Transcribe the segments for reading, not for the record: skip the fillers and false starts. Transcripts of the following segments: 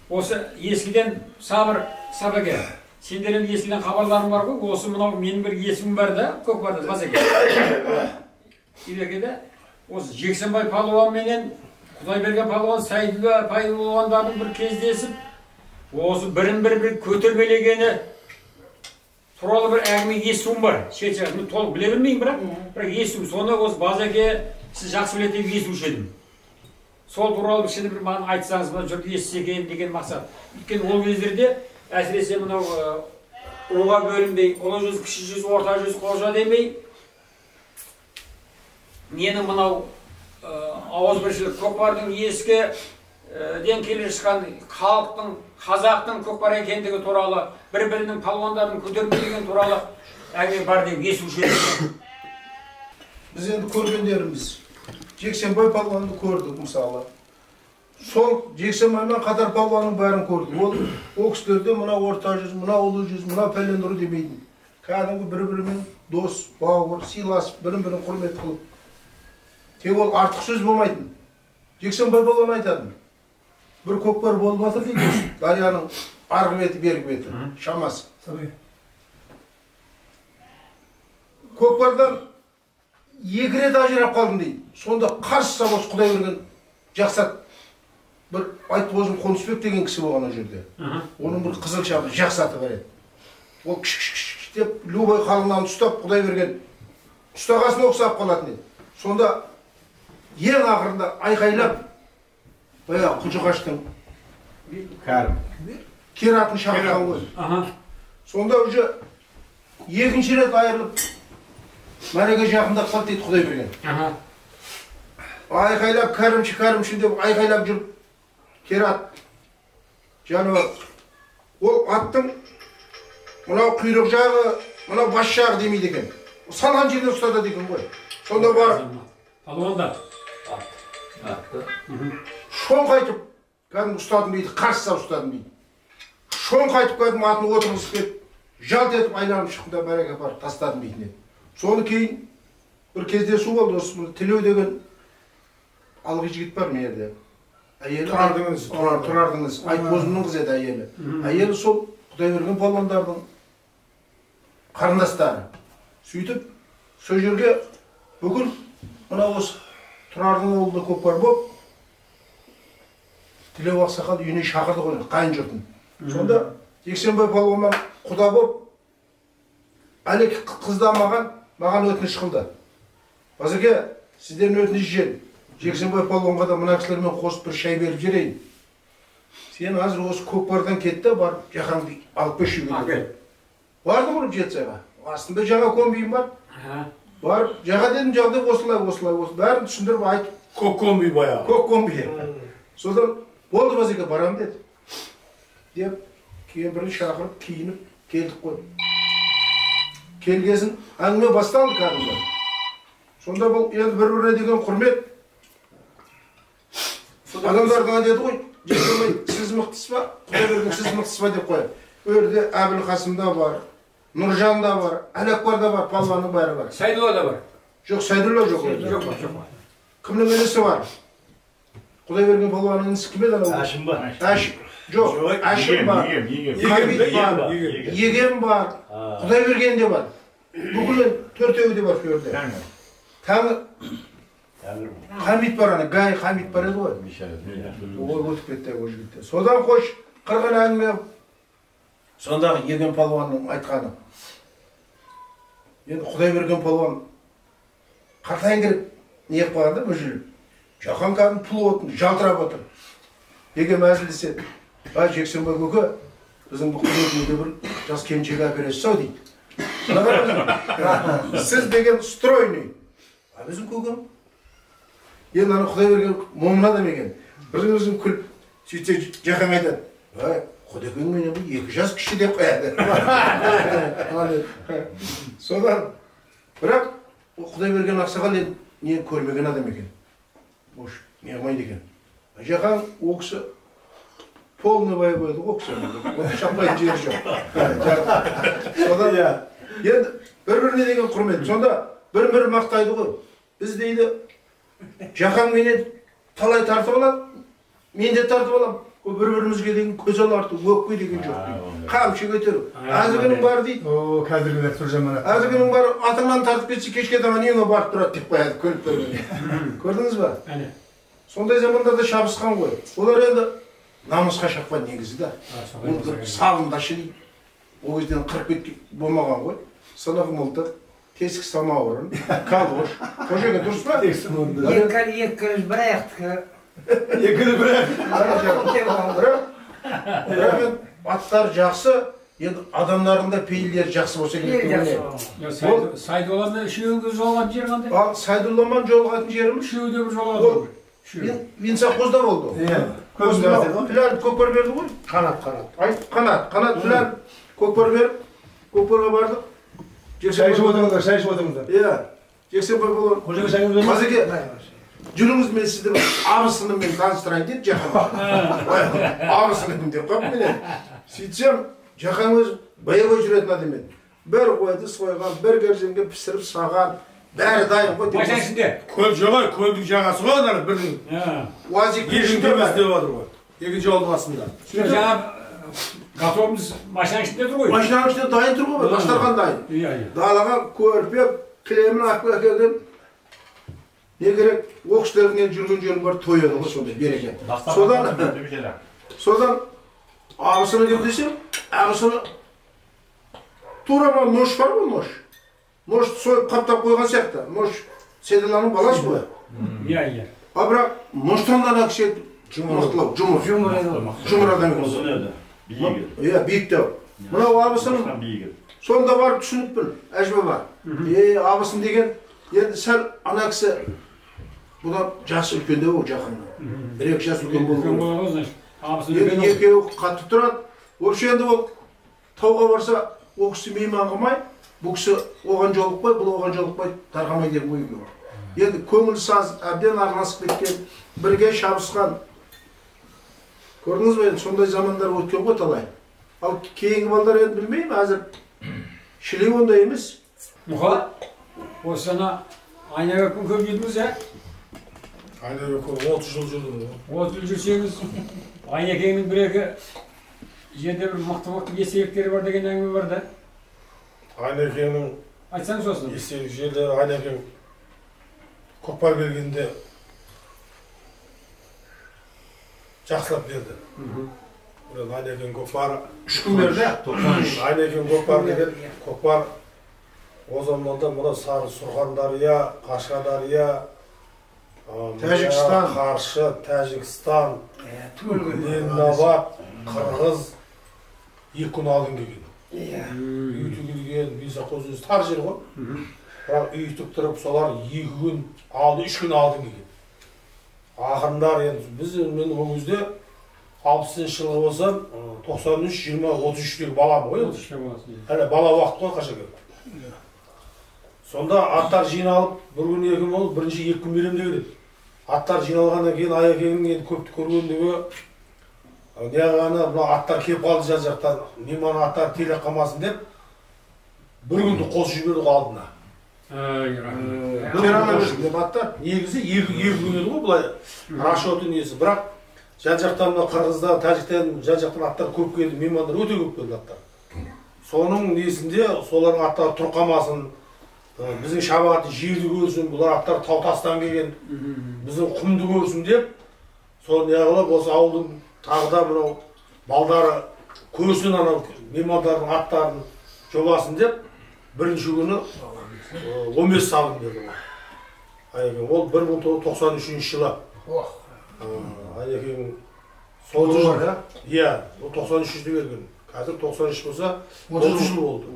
Осы ескіден Сабыр Сабеке, сендердің ескіден хабарларың бар ғой, осы мынау менің бір есімім бар да, көкпарда Базеке. Ибекеде осы Жексенбай палуан менен Құдайберген палуан, Сайдулла палуандардың бір кездесіп, осы бірін бір көтермелегені туралы бір әңгіме естуім бар. Шет жағын мен толық біле білмеймін, бірақ естуім. Соны осы Базеке сіз жақсы біледі деп естуші едім. Сол туралы кішкене бір маған айтсаңыз, мына жұрт естісе екен деген мақсат. Өйткені ол кездерде әсіресе мынау руға бөлінбей, ұлы жүз, кіші жүз, орта жүз, қожа демей, ненің мынау ауызбіршілік көкпардың ескіден келе жатқан халықтың, қазақтың көкпар екендігі туралы, бір-бірінің палуандарын көтермелеген туралы әңгіме бар деп естуші едім. Біз енді көргендеріміз Жексенбай палуанды көрдік мысалы. Сол Жексенбаймен қатар палуанның бәрін көрдік. Ол кісілерде мына орта жүз, мына ұлы жүз, мына пәлен ру демейтін. Кәдімгі бір-бірімен дос, бауыр, сыйласып, бірін-бірін құрмет қылып. Тек ол артық сөз болмайтын. Жексенбай палуан айтатын. Бір көкпар болып жатыр дейді, дарияның арғы беті, бергі беті, шамасы. Көкпардан екі рет ажырап қалдым дейді. Сонда қарсы сабас Құдайберген Жақсат бір Айтбозым Қонысбек деген кісі болған ол жерде. Оның бір қызыл шабы Жақсаты бар еді. Ол кіш-кіш-кіш деп любой қалыңнан ұстап Құдайберген ұстағасын оқсап қалатын еді. Сонда ең ақырында айқайлап баяғы Құлжықаштың кер атын шақырған ғой. Сонда уже екінші рет айырылып мәреге жақындап қалды дейді Құдайберген. Айқайлап кәрімші, кәрімші деп айқайлап жүріп кер ат жануар. Ол аттың мынау құйрық жағы, мынау бас жағы демейді екен. Салған жерден ұстатады екен ғой. Сонда барып палуандар шоңқайтып кәдімгі ұстадым дейді, қарсы сап ұстадым дейді. Шоңқайтып кәдімгі атын отырғызып кетіп, жалт етіп айланып шықтым да мәреге апарып тастадым дейтін еді. Соны кейін бір кездесу болды, осы Тілеу деген алғы жігіт бар мына жерде. Әйелі Тұрардың інісі, Тұрардың інісі, Айтбозымның қызы еді әйелі. Әйелі сол Құдайберген палуандардың қарындастары. Сөйтіп сол жерге бүкіл мына осы Тұрардың ауылында көкпар болып, Тілеу ақсақал үйіне шақырды ғой қайын жұртын. Сонда Жексенбай палуанмен құда болып, әлі қыз да маған өтініш қылды. Базеке, сіздердің өтініш жер. Жексенбай палуанға да мына кісілермен қосып бір шай беріп жіберейін. Сен қазір осы көкпардан кетті, барып Жаһанды алып келші үйге. Бардым ұрып Жетісайға. Астында жаңа комбиім бар. Барып, Жаға дедім, жағдай осылай, осылай, осылай. Бәрін түсіндіріп айтып. Көк комби баяғы. Көк комби. Содан болды Базеке, барам деді. Деп кемпірін шақырып, киініп келдік қой. Келгесін әңгіме басталды кәдімгі. Сонда бұл енді бір-біріне деген құрмет. Адамдардың әдеті ғой, Жексенбай сіз мықтысыз ба, Құдайберген сіз мықтысыз ба деп қояды. Ол жерде Әбілқасым да бар, Нұржан да бар, Әләкбар да бар, палуанның бәрі бар. Сайдулла да бар. Жоқ, Сайдулла жоқ. Жоқ, жоқ. Кімнің інісі бар? Құдайберген палуанның інісі кім еді анау? Әшім ба? Әшім. Жоқ, Әшім бар, Хамит бар, Егем бар, Құдайберген де бар. Бүкіл төртеуі де бар сол жерде. Тәңір. Хамит бар ана, Гай Хамит бар еді ғой. Ол өтіп кетті ол жігіттер. Содан қош қырғын әңгіме сондағы Егем палуанның айтқаны. Енді Құдайберген палуан қартайын келіп не қылып қалған да мүжіліп. Жаһан кәдімгі пұл отын жалтырап отыр. Егем әзілдеседі. Ай, Жексенбай көке, біздің бұл Құдайбергенге бір жас келіншек әпересіз ау дейді. Сіз деген стройный. А біздің көкем енді ана Құдайберген момын адам екен. Бір-біріміздің күліп, сөйтсе Жаһан айтады. Ай, Құдайберген менен бұл 2 жас кіші деп қояды. Содан бірақ Құдайберген ақсақал енді не көрмеген адам екен. Ош, не қылмайды екен. Жаһан ол кісі полный боевой еді ғой, ол кісі. Оны шаппайтын жері жоқ. Содан енді бір-біріне деген құрмет. Сонда бір-бір мақтайды ғой. Біз дейді, Жақанменен талай тартып алады, мен де тартып аламын. Ол бір-бірімізге деген көз аларту, өкпе деген жоқ дейді. Қамшы көтеру. Әзіргінің бары дейді. О, қазіргілер сол жаман. Әзіргінің бары атыңнан тартып кетсе, кешке таман үйіңе барып тұрады деп қояды, күліп тұрып. Көрдіңіз ба? Әне. Сондай замандарда шабысқан ғой. Олар енді намысқа шапқан негізі да. Ол сабындашы дейді. Ол кезден 40 бет болмаған ғой. Сынық мылтық, тесік самаурын, калош. Қожеке, дұрыс па? Екі калош бір аяқтікі. Екіні бір аяқ. Бірақ аттар жақсы, енді адамдардың да пейілдері жақсы болса керек деп ойлаймын. Сайдулламен үшеуіңіз жолығатын жер қандай? Ал Сайдулламен жолығатын жеріміз? Үшеуі де бір жолығатын. Винсақозда болды. Иә. Түлән көкпар берді ғой? Қанат, қанат. Айт, қанат, қанат, түлән көкпар беріп, көкпарға бардық. Шай ішіп отырыңыздар, шай ішіп отырыңыздар. Иә. Жексенбай болар. Қожеке шайыңыз бар ма? Мазеке, жүріңіз, мен сізді абысыныммен таныстырайын деді Жақан. Абысыным деп қойып мен. Сөйтсем, Жақан өзі боевой жүретін адам еді. Бір қойды сойған, бір кәрзеңге пісіріп саған, бәрі дайын ғой. Машина ішінде. Көл жоқ ой, көлдің жағасы ғой ана бірдің. УАЗик Екінші төбесі деп жатыр ғой. Екінші жолдың астында. Жаңа готовымыз машинаның ішінде тұр ғой. Машинаның ішінде дайын тұр ғой, дастархан дайын. Иә, иә. Далаға көрпе, кілемін әкелген. Не керек, о кісілердің енді жүрген жерінің бәрі той еді ғой сондай береке. Содан абысыны кел десем, абысыны тура мына нош бар ғой, нош. Нош сойып қаптап қойған сияқты. Нош Сейдулланың баласы ғой. Иә, иә. А бірақ ноштан да ана кісі мықтылау, жұмыр. Жұмыр адам екен. Биік. Иә, биіктеу. Мынау абысыным сонда барып түсініппін, Әжібаба. Абысын деген енді сәл ана кісі бұдан жасы үлкендеу ғой Жақаннан. 1-2 жас үлкен болу керек. Енді екеуі қатты тұрады. Вообще енді ол тауға барса, ол кісі мейман қылмай, бұл кісі оған жолықпай, бұл оған жолықпай, тарқамай деген ой екеуі. Енді көңіл саз әбден араласып кеткен, бірге шабысқан. Көрдіңіз бе, енді сондай замандар өткен ғой талай. Ал кейінгі балдар енді білмеймін, әзір шілей ондай емес. Мұқа, осы жаңа Айнабекпен көп жүрдіңіз, ә? Айнабекпен 30 жыл жүрдім. 30 жыл жүрсеңіз, Айнекеңнің бір-екі жерде бір мықты-мықты естеліктері бар деген әңгіме бар да? Айнекеңнің айтсаңыз осыны. Естелік жерлері Айнекең көкпар бергенде жақсылап берді. Айнекең көкпары 3 күн берді. Айнекең көкпар деген көкпар о заманда мына Сары Сұрхандария, Қашқадария, Тәжікстан, Қаршы, Тәжікстан, Ленинабад, Қырғыз 2 күн алдын келген. Үй тігілген, Винсақоз өзі тар жер ғой. Бірақ үй тіктіріп, солар 2 күн алды, 3 күн алдын келген. Ақырындар енді біз, мен ол кезде 60 жылғы болсам, 93, 20, 33-тегі балам ғой енді. Әлі бала уақыт қой қашан. Сонда аттар жиналып, бір күн екі күн болып, бірінші 2 күн берем деп еді. Аттар жиналғаннан кейін Аякеңнің енді көпті көргендігі, неғаны мына аттар келіп қалды жан жақтан, мейман аттар телек қалмасын деп, бір күнді қосып жіберді ғой алдына. Негізі 2 күн еді ғой былай, расчеты несі. Бірақ жан жақтан мына Қырғыздан, Тәжіктен жан жақтан аттар көп келді, меймандар өте көп келді аттар. Соның несінде солардың аттары тұр қалмасын, біздің шабатын жерді көрсін, бұлар аттар тау тастан келген, біздің құмды көрсін деп, соны неғылып осы ауылдың тағы да мынау балдары көрсін анау меймандардың аттарын жобасын деп, бірінші күні 15 сабын берді ғой. Айекең, ол 1993 жылы. Айекең сол жыл, иә, ол 93-те берген. Қазір 93 болса, 30 жыл болды.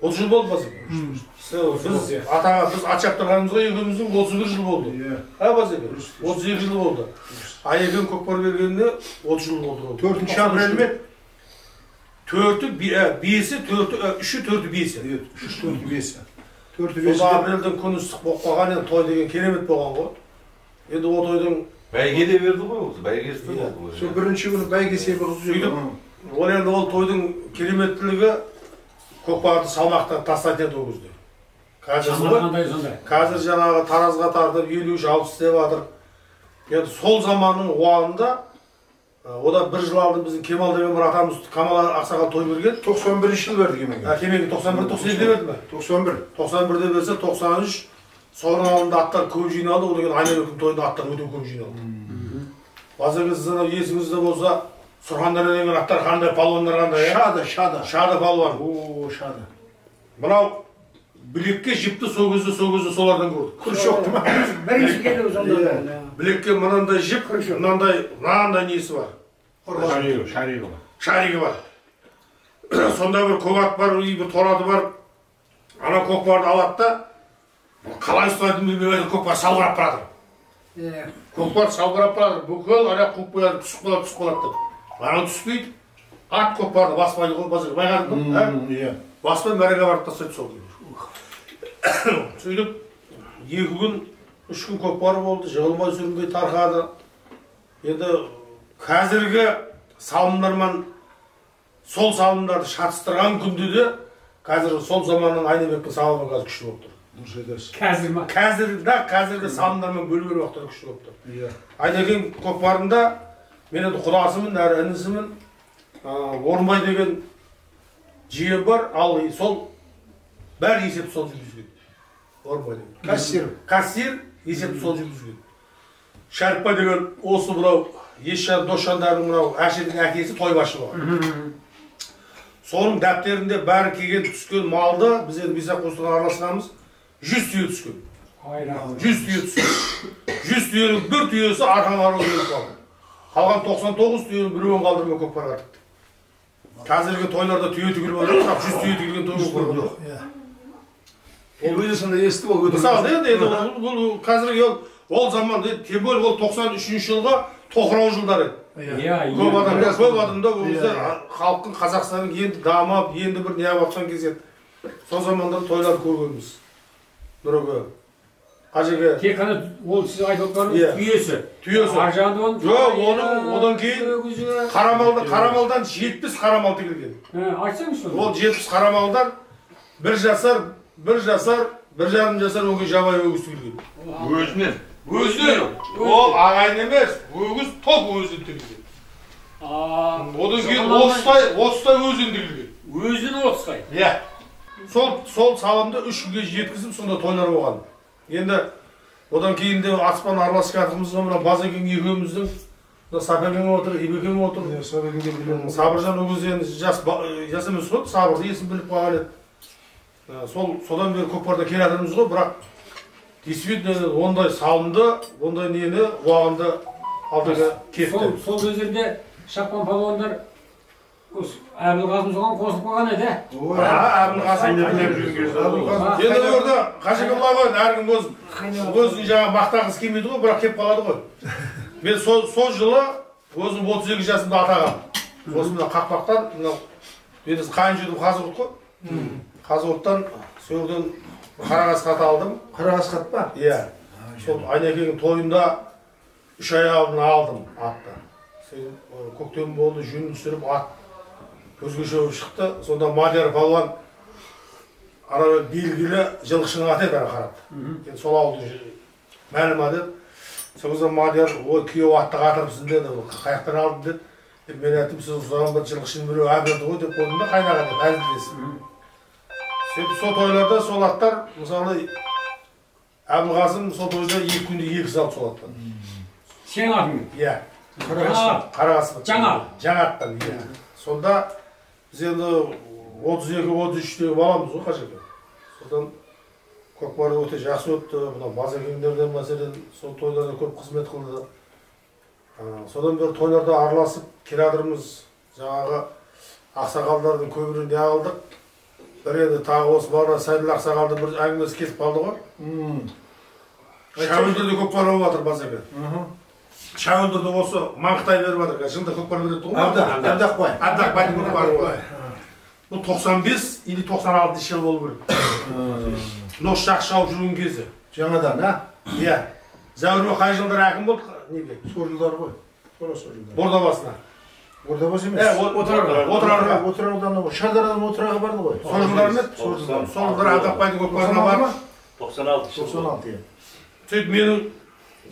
30 жыл болды Базеке. Біз атаға, біз ат шаптырғанымызға екеуміздің 31 жыл болды. Ә, Базеке? 32 жыл болды. Айекең көкпар бергеніне 30 жыл болды. 4 апрель ме? 4-і, 5-і, 4-і, 3-і, 4-і, 5-і. 3, 4-і, 5-і. 4-і, 5-і. Сонда апрельдің күні ыстық болып қалған, енді той деген керемет болған ғой. Енді о тойдың бәйге де берді ғой, осы бәйгесі де болды ғой. Сол бірінші күні бәйге себі қылып жүрді. Ол енді ол тойдың кереметтілігі көкпарды салмақтан тастайтын еді ол кезде. Қазір жаңағы таразға тартып 53-60 деп жатыр. Енді сол заманның уағында, одан бір жыл алдын біздің Кемал деген бір атамыз Камал ақсақал той берген. 91 жыл берді Кемелге. Кемелге 91-92-де берді ме? 91. 91-де берсе 93. Соның алдында аттар көп жиналды, одан кейін Айнабектің тойында аттар өте көп жиналды. Базарғы сіздің есіңізде болса, Сұрхандария деген аттар қандай, палуандар қандай? Шады, шады. Шады палуан. О, шады. Мынау білекке жіпті сол кезде солардан көрдік. Күршек ма? Бірінші келу сонда. Білекке мынандай жіп, мынандай несі бар. Шаригі бар. Шаригі бар. Сонда бір көк ат бар, бір тораты бар. Ана көкпарды алады да, қалай ұстайтынын білмей көкпар салбырап барады. Көкпар салбырап барады, бүкіл ана қуып қояды, түсіп қалады, түсіп қалады деп. Ана түспейді, ат көкпарды баспайды ғой, базар байқадың ба? Баспай мәреге барып тастайды сол күні. Сөйтіп 2 күн, 3 күн көкпар болды, жығылмай сүрінбей тарқады. Енді қазіргі салымдармен сол салымдарды шатыстырған күнде де қазір сол заманның Айнабектің салымы қазір күшті болып тұр. Қазір ма? Қазір да, қазіргі салымдармен бөлген уақытта күшті болып тұр. Айнекең көкпарында мен енді құдасымын, әрі інісімін. Орынбай деген жиен бар, ал сол бәрі есепті сол жүргізген. Орынбай деген. Кассир. Кассир есепті сол жүргізген. Шәріпбай деген осы мынау Есжан Досжандардың мынау Әшірдің әкесі тойбашы болған. Соның дәптерінде бәрі келген түскен малды, біз енді бес-ақ қосылған араласқанбыз, 100 түйе түскен. 100 түйе түскен. 100 түйенің бір түйесі арқаға келіп қалды. Қалған 99 түйенің біреуін қалдырмай көкпарға тікті. Қазіргі тойларда түйе тігіліп жатыр, бірақ 100 түйе тігілген той жоқ. Ол өзі сонда естіп, ол өте. Мысалы, енді бұл қазіргі ол заман, тем более ол 93 жылғы тоқырау жылдары еді. Көп адамда ол кезде халықтың Қазақстанның енді дамып, енді бір неғып жатқан кез еді. Сол заманда тойлар көргенбіз. Нұреке, Қажеке. Тек қана ол сіз айтып отырғаныңыз түйесі. Түйесі. Ар жағында оның жоқ, оның одан кейін қарамалдан 70 қарамал тігілген. Айтсаңызшы. Ол 70 қарамалдан 1 жасар, 1 жасар, 1,5 жасар өгіз жабайы өгіз тігілген. Өзінен. Өзінен. Ол ағайын емес, өгіз топ өзінен тігілген. Одан кейін 30-тай өзінен тігілген. Өзінен 30-тай. Иә. Сол салымды 3 күнге жеткізіп, сонда тойлар болған. Енді одан кейін де аспан араласып жатырмыз ғой, мына Базекең екеуміздің, мына Сапекең отыр, Ибекең отыр. Сабыржан ол кезде енді жас емес қой, Сабырды есін біліп қалған еді. Содан бері көкпарда келе жатырмыз ғой, бірақ действительно ондай салымды, ондай нені уағында алдыға кетті. Сол кездерде шапқан палуандар Әбілқасым соған қосылып қалған еді, ә? Әбілқасым. Енді орда Қажеке былай ғой, әркім өзінің жаңа мақтағысы келмейді ғой, бірақ келіп қалады ғой. Мен сол жылы өзім 32 жасымда атағам. Осы мына Қақпақтан, мынау енді қайын жұртым Қазығұрт қой. Қазығұрттан сол жерден Қарағасқа ат алдым. Қарағасқа ат па? Иә. Сол Айнекеңнің тойында 3 ай алдын алдым атты. Көктем болды, жүнін түсіріп ат өзгеше болып шықты. Сонда Мадияр палуан ана белгілі жылқышының аты еді, ана қарап. Енді сол ауылдың мәлім аты еді. Сол кезде Мадияр, ой, күйеу атты қатырыпсың деді, қаяқтан алдың деді. Мен айттым, сіз ұстаған бір жылқышының біреуі әберді ғой деп қойдым да, қайнаға деп әзілдесіп. Сөйтіп сол тойларда сол аттар, мысалы, Әбілқасым сол тойда 2 күнде 2 салды сол аттан. Сенің атың? Иә. Қарағасқа. Жаңа. Жаңа аттан, иә. Сонда біз енді 32-33-тегі баламыз ғой Қажеке. Содан көкпар өте жақсы өтті. Мына Базекеңдерден мәселен сол тойларда көп қызмет қылды. Содан бері тойларда араласып келе жатырмыз. Жаңағы ақсақалдардың көбінен не алдық. Бір енді тағы осы бала Сәділ ақсақалдың бір әңгімесі кетіп қалды ғой. Шәуілдірде көкпар болып жатыр Базеке. Шәуілдірді осы Маңғытай беріп жатыр, жылда көкпар береді ғой. Әбдақбай. Әбдақбайдың көкпары бар. Бұл 95 или 96 жыл болу керек. Нос жақсы шауып жүрген кезі. Жаңадан, а? Иә. Зәуірбек қай жылдары әкім болды? Неге? Сол жылдары ғой. Тура сол жылдары. Бордабасына. Ордабасы емес. Отырарға. Отырардан Шардарадан Отырарға барды ғой. Сол жылдар ма? Сол жылдар Абдақбайдың көкпарына барып. 96. 96, иә. Сөйтіп менің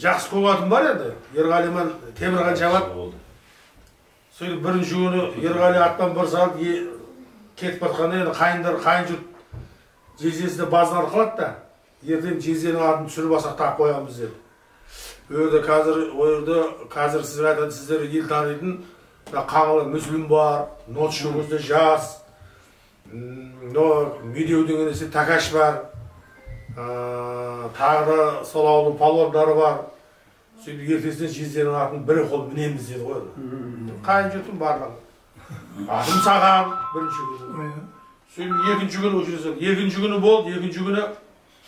жақсы көк атым бар еді. Ерғали мен Темірхан шабады. Сөйтіп бірінші күні Ерғали аттан бір салып кетіп батқанда енді қайындар, қайын жұрт жездесіне базар қылады да. Ертең жезденің атын түсіріп алсақ тағып қоямыз деді. Ол жерде қазір сіздер айтады, сіздер ел танитын Қаңлы Мүсілім бар, Нотшы көзді жас, Медеу деген есе Тәкәш бар, тағы да сол ауылдың палуандары бар. Сөйтіп ертесіне жезденің атын бір қол мінеміз деді ғой. Қайын жұрттың барлығы. Атым саған бірінші күні. Сөйтіп екінші күні өшірсем, екінші күні болды, екінші күні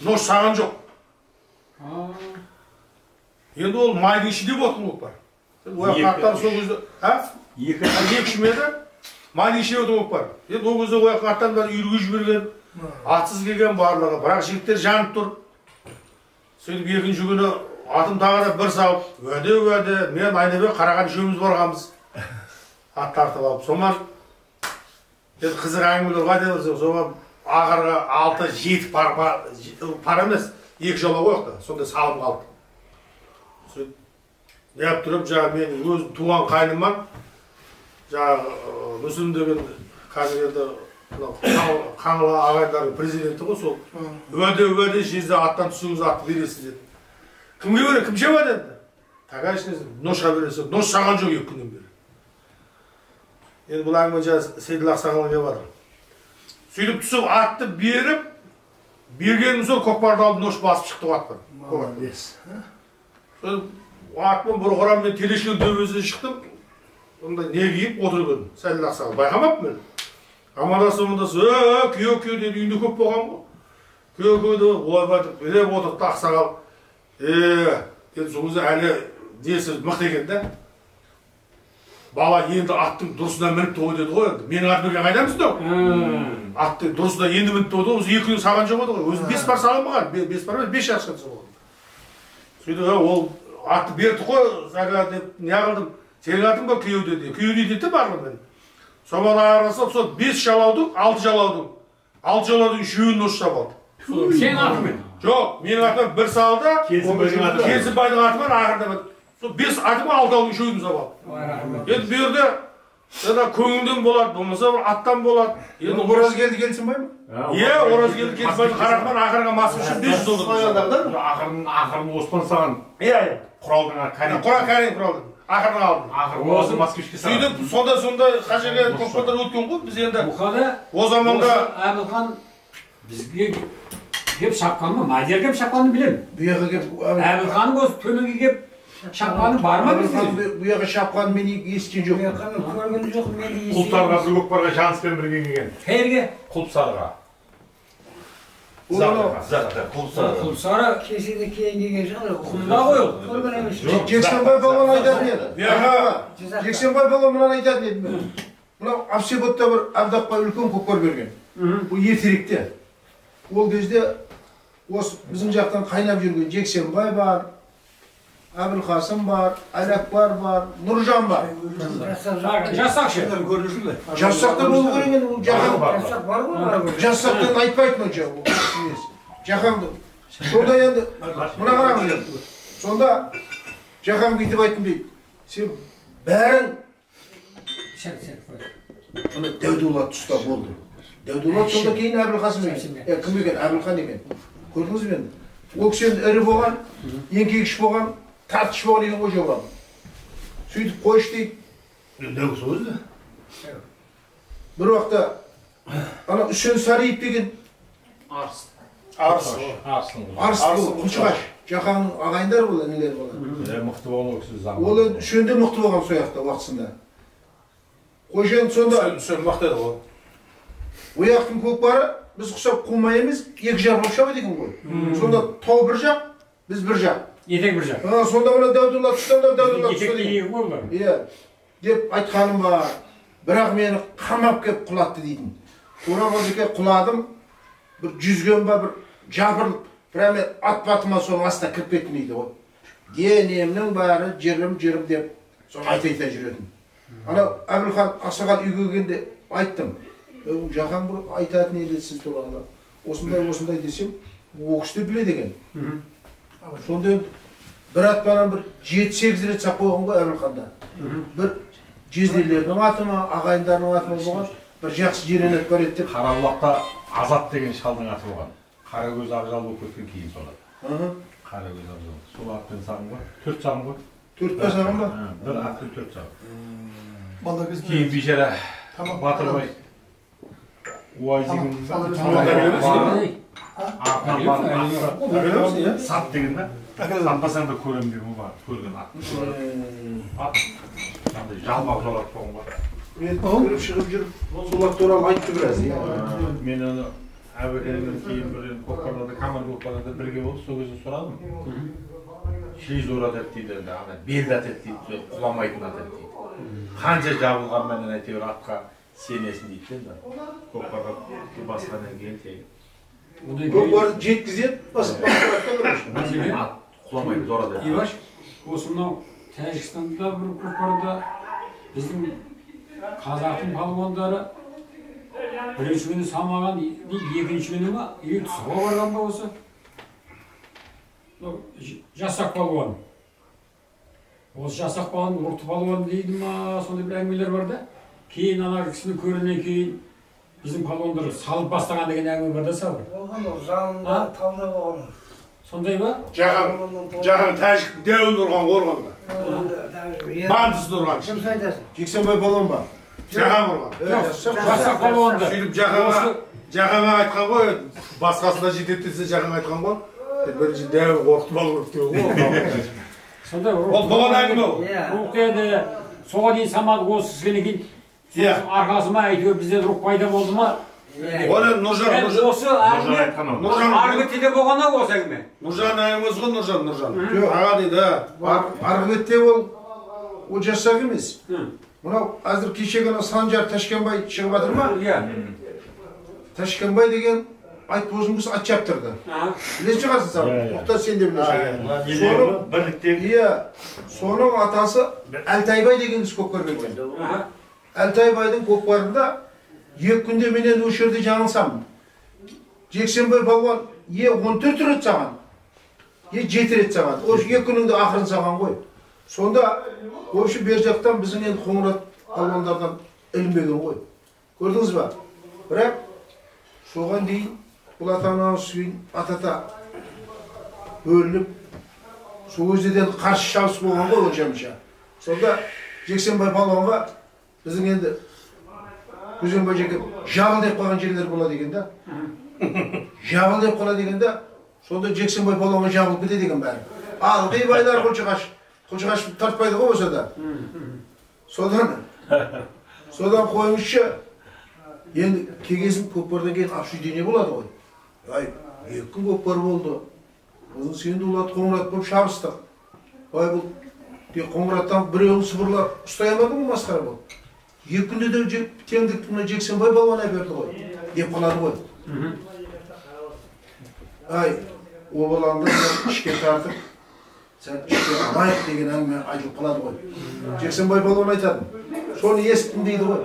нош саған жоқ. Енді ол майдың ішінде болатын көкпар. Ол аттар сол кезде, екі ме еді? Майдың ішінде болатын көкпар. Енді ол кезде ол аттан бәрі үйірге жіберген, атсыз келген барлығы. Бірақ жігіттер жанып тұр. Сөйтіп екінші күні атым тағы да бір салып, уәде, мен Айнабек Қараған үшеуміз барғанбыз. Ат тартып алып. Сонан енді қызық әңгімелер ғой айта берсең, сонан ақырғы 6-7 пара емес, 2 жолау қойықты, сондай салым қалды. Сөйтіп неғып тұрып, жаңағы мен өзім туған қайныман, жаңағы Мүсілім деген қазір енді Қаңлы ағайындардың президенті ғой, сол уәде жезде аттан түсіңіз, атты бересіз деді. Кімге бере, кім шабады енді? Тәкәш ношқа бересіз, нош шаған жоқ 2 күннен бері. Енді бұл әңгіме жаңа Сейділ ақсақалға келіп жатыр. Сөйтіп түсіп атты беріп, бергенім сол көкпарды алып нош басып шықты атпен. Молодец. Сөйтіп атпен бір құрам мен Телешкен төбесіне шықтым. Онда не киіп отырып едім. Сейділ ақсақал байқамаппын мен. Амандасып, амандасып, күйеу күйеу деді, үйінде көп болған ғой. Күйеу күйеу деп ойбай деп билеп отырды ақсақал. Енді сол кезде әлі несі мықты екен да. Бала енді аттың дұрысына мініп той деді ғой енді. Менің атым екен қайдан білсін ол? Аттың дұрысына енді мініп той деді, өзі 2 күн саған жоқ еді ғой. Өзі 5 пар салынбаған, 5 пар емес, 5 шашқан болған. Сөйтіп ол атты берді ғой, заға деп не қылдым. Сенің атың ба күйеу деді. Күйеу дейді де барлығы мен. Сонан арасы сол 5 жалаудың, 6 жалаудың. 6 жалаудың үшеуін нош алды. Сенің атыңмен? Жоқ, менің атымнан бір салды. Келісімбайдың атымен ақырында сол 5 атыма 6 алудың үшеуін сап алды. Енді бұл жерде жаңа көңілден болады, болмаса бір аттан болады. Енді Оразгелді Келісімбай ма? Иә, Оразгелді Келісімбайдың қарақман ақырға масып үшін 500 доллар. Ақырын Оспан саған. Иә, иә. Құралдың Карим. Құрал Карим құралдың. Ақырын алдым. Ақырын Москвичке саған. Сөйтіп сондай қажеге көкпардар өткен ғой, біз енді. О заманда Әбілхан бізге кеп шапқан ба? Мадияр кеп шапқанын білемін. Бұяға кеп Әбілханның осы төменге кеп шапқаны бар ма бізде? Бұяға шапқанын мен естіген жоқпын. Көрген жоқ, мен де естіген. Құлпсарыға бір көкпарға Жаныспен бірге келген. Қайерге? Құлпсарыға. Құлпсары кешеде кейін келген шығар. Құмда ғой ол. Көрген емес. Жексенбай палуан айтатын еді. Жексенбай палуан мынаны айтатын еді. Мынау Апсеботта бір Абдақбай үлкен көкпар берген. Бұл ертеректе. Ол кезде осы біздің жақтан қайнап жүрген Жексенбай бар, Әбілқасым бар, Әләкбар бар, Нұржан бар. Жасақшы. Жасақта болу керек енді, ол Жақан. Жасақ бар ғой. Жасақтан айтпайтын ол Жақан. Сонда енді, мына қараңыз енді. Сонда Жақан бүйтіп айттым дейді. Сен бәрін ана Дәудулат тұста болды. Дәудулат сонда кейін Әбілқасым екен. Кім екен? Әбілхан екен. Көрдіңіз бе енді? Ол кісі енді ірі болған, еңкейгіш болған, тартқыш болған екен ғой жобаны. Сөйтіп қойшы дейді. Бір уақытта ана Үсен Сариев деген Арыс. Арыс бұл, Құлшығаш. Жақанның ағайындары бұл, інілері болған. Мықты болған ол кісі заман. Ол енді Үсен де мықты болған сол жақта уақытысында. Қойшы енді сонда Үсен мықты еді ғой. Ояқтың көкпары біз құсап қумай емес, екі жақ болып шабады екен ғой. Сонда тау бір жақ, біз бір жақ. Етек бір жақ. Сонда мына Дәудулла тұстан да Дәудулла тұстан деген. Иә, деп айтқаным бар. Бірақ мені қамап кеп құлатты дейтін. Тура Қозыке құладым, бір жүзген ба, бір жапырылып, бірақ мен ат батыма соның астына кіріп кеттім дейді ғой. Денемнің бәрі жырым-жырым деп соны айта-айта жүретін. Анау Әбілхан ақсақал үйге келгенде айттым. Жақан бір айтатын еді сіз туралы. Осындай осындай десем, ол кісі де біледі екен. Сонда бір атпанан бір 7-8 рет сап қойған ғой Әбілханда. Бір жезделерінің аты ма, ағайындарының аты ма болған, бір жақсы жирен ат бар еді деп. Қарабұлақта Азат деген шалдың аты болған. Қарагөз Ақжал болып кеткен кейін солар. Қарагөз Ақжал. Сол атпен сағым ғой. 4 сағым ғой. 4 па сағым ба? Бір атпен 4 сағым. Кейін бейшара Батырбай Уайзигін артынан барып сат деген да. Сатпасаң да көрем деген бар. Көрген ат. Ат андай жалмақ жолат болған ғой. Мен кіріп шығып жүріп сол ат туралы айтты біраз. Мен оны Әбекеңнен кейін бір көкпарларда, команда көкпарларда бірге болып, сол кезде сұрадым. Шли зор ат еді дейді, ана белді ат еді дейді, құламайтын ат еді дейді. Қанша жабылғанменен әйтеуір атқа сенесің дейді енді. Көкпарға басқаннан кейін тегін. Көкпарды жеткізеді, басып басып ат құламайды, зор ат еді. Иваш, осы мынау Тәжікстанда бір көкпарда біздің қазақтың палуандары бірінші күні салмаған, екінші күні ма, тұсауға барған ба осы? Жасақ палуан. Осы жасақ палуан, ұрты палуан дейді ма, сондай бір әңгімелер бар да. Кейін ана кісіні көргеннен кейін біздің палуандар салып бастаған деген әңгіме бар да сабыр. Болған ол, жанында, тауда болған. Сондай ба? Жаған тәжік дәуін ұрған қорғанда. Бандысын ұрған. Кім айтасың? Жексенбай палуан ба? Жаған ұрған. Жасақ палуанды. Сөйтіп жағанға айтқан ғой, басқасына жетеді десе жағанға айтқан ғой. Бірінші дәуін қорқытып алу керек деген ғой. Сондай ол болған әңгіме ол. Рух еді, соға дейін самады осы кісіден кейін арқасы ма, әйтеуір бізде рух пайда болды ма? Оны Нұржан, осы әңгіме арғы бетте болған ау осы әңгіме. Нұржан әңгімесі ғой, Нұржан. Аға дейді. Арғы бетте ол жасақ емес. Мынау әзір кеше ғана Санжар Ташкенбай шығып жатыр ма? Иә. Ташкенбай деген айтбозым кісі ат шаптырды. Білетін шығарсың саған. Мұхтар, сен де білесің. Бірліктегі. Иә. Соның атасы Әлтайбай деген кісі көкпар берген. Әлтайбайдың көкпарында 2 күнде менен осы жерде жаңылсам. Жексенбай палуан 14 рет саған, 7 рет саған. Осы 2 күніңді ақырын саған ғой. Сонда общий бер жақтан біздің енді Қоңырат палуандардан ілінбеген ғой. Көрдіңіз ба? Бірақ соған дейін бұл ата-анамыз кейін ата-ата бөлініп, сол кезден қарсы шабыс болған ғой онша-мұнша. Сонда Жексенбай палуанға біздің енді Күзенбай жеке жабыл деп қалған жерлер болады екен да. Жабыл деп қалады екен да, сонда Жексенбай палуанға жабылып кетеді екен бәрі. Ылғи байлар құлшығаш тартпайды ғой болса да. Содан қойыңызшы, енді кегесін көкпардан кейін обсуждение болады ғой. Ай, 2 күн көкпар болды. Одан кейін Дулат Қоңырат болып шабыстық. Ай, бұл тек Қоңыраттан біреуін сыбырлап ұстай алмады ғой, масқара болды. 2 күнде де теңдікті мына Жексенбай палуан әперді ғой, деп қалады ғой. Ай, обаланды ішке тартып, сәл ішке алайық деген әңгіме айтылып қалады ғой. Жексенбай палуан айтады, соны естідім дейді ғой.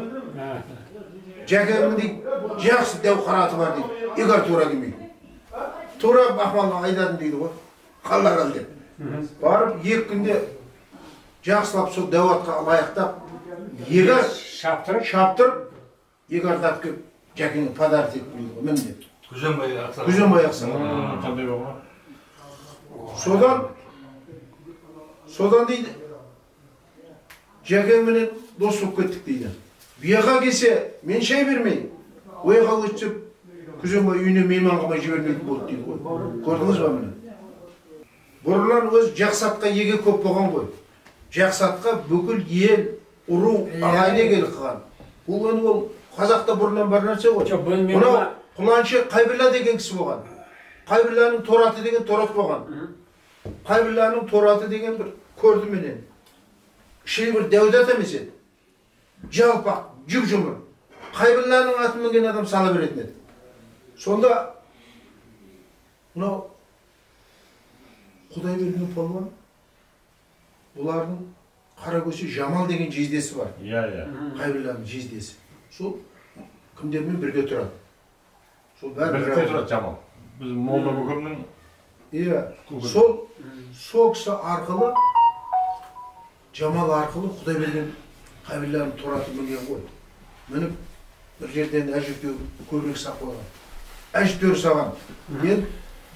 Жәкеңнің дейді, жақсы дәу қара аты бар дейді, егер тура келмейді. Тура Ақмалға айдадым дейді ғой, қалалар деп. Барып 2 күнде жақсылап сол дәу атқа лайықтап, егер шаптырып, егер тартып келіп, Жәкеңе подарок етіп дейді ғой, міне деп. Күзенбай ақсақал. Қандай болған? Содан дейді, Жәкеңменен дос болып кеттік дейді. Бұяға келсе, мен шай бермей, ояға өтсіп, Күзенбай үйіне мейман қылмай жібермейтін болды дейді ғой. Көрдіңіз ба міне? Бұрыннан өз жақсы атқа еге көп болған ғой. Жақсы атқа бүкіл ел, ұру, ағайын егелік қылған. Бұл енді ол қазақта бұрыннан бар нәрсе ғой. Мынау Құланшы Қайбілла деген кісі болған. Қайбілланың тораты деген торат болған. Қайбілланың тораты деген бір көрді менен. Кішкене бір дәуді ат емес еді. Жалпақ, жұп-жұмыр. Қайбілланың атын мінген адам сала беретін еді. Сонда мынау Құдайберген палуан бұлардың Қаракөсе Жамал деген жездесі бар. Иә, иә. Қайбілланың жездесі. Сол кімдермен бірге тұрады. Сол бәрі бірге тұрады Жамал. Біз молда көкемнің. Иә. Сол кісі арқылы, Жамал арқылы Құдайберген Қайбілланың торы мінген ғой. Мініп бір жерден әжептәуір көбірек сап қойған. Әжептәуір саған. Енді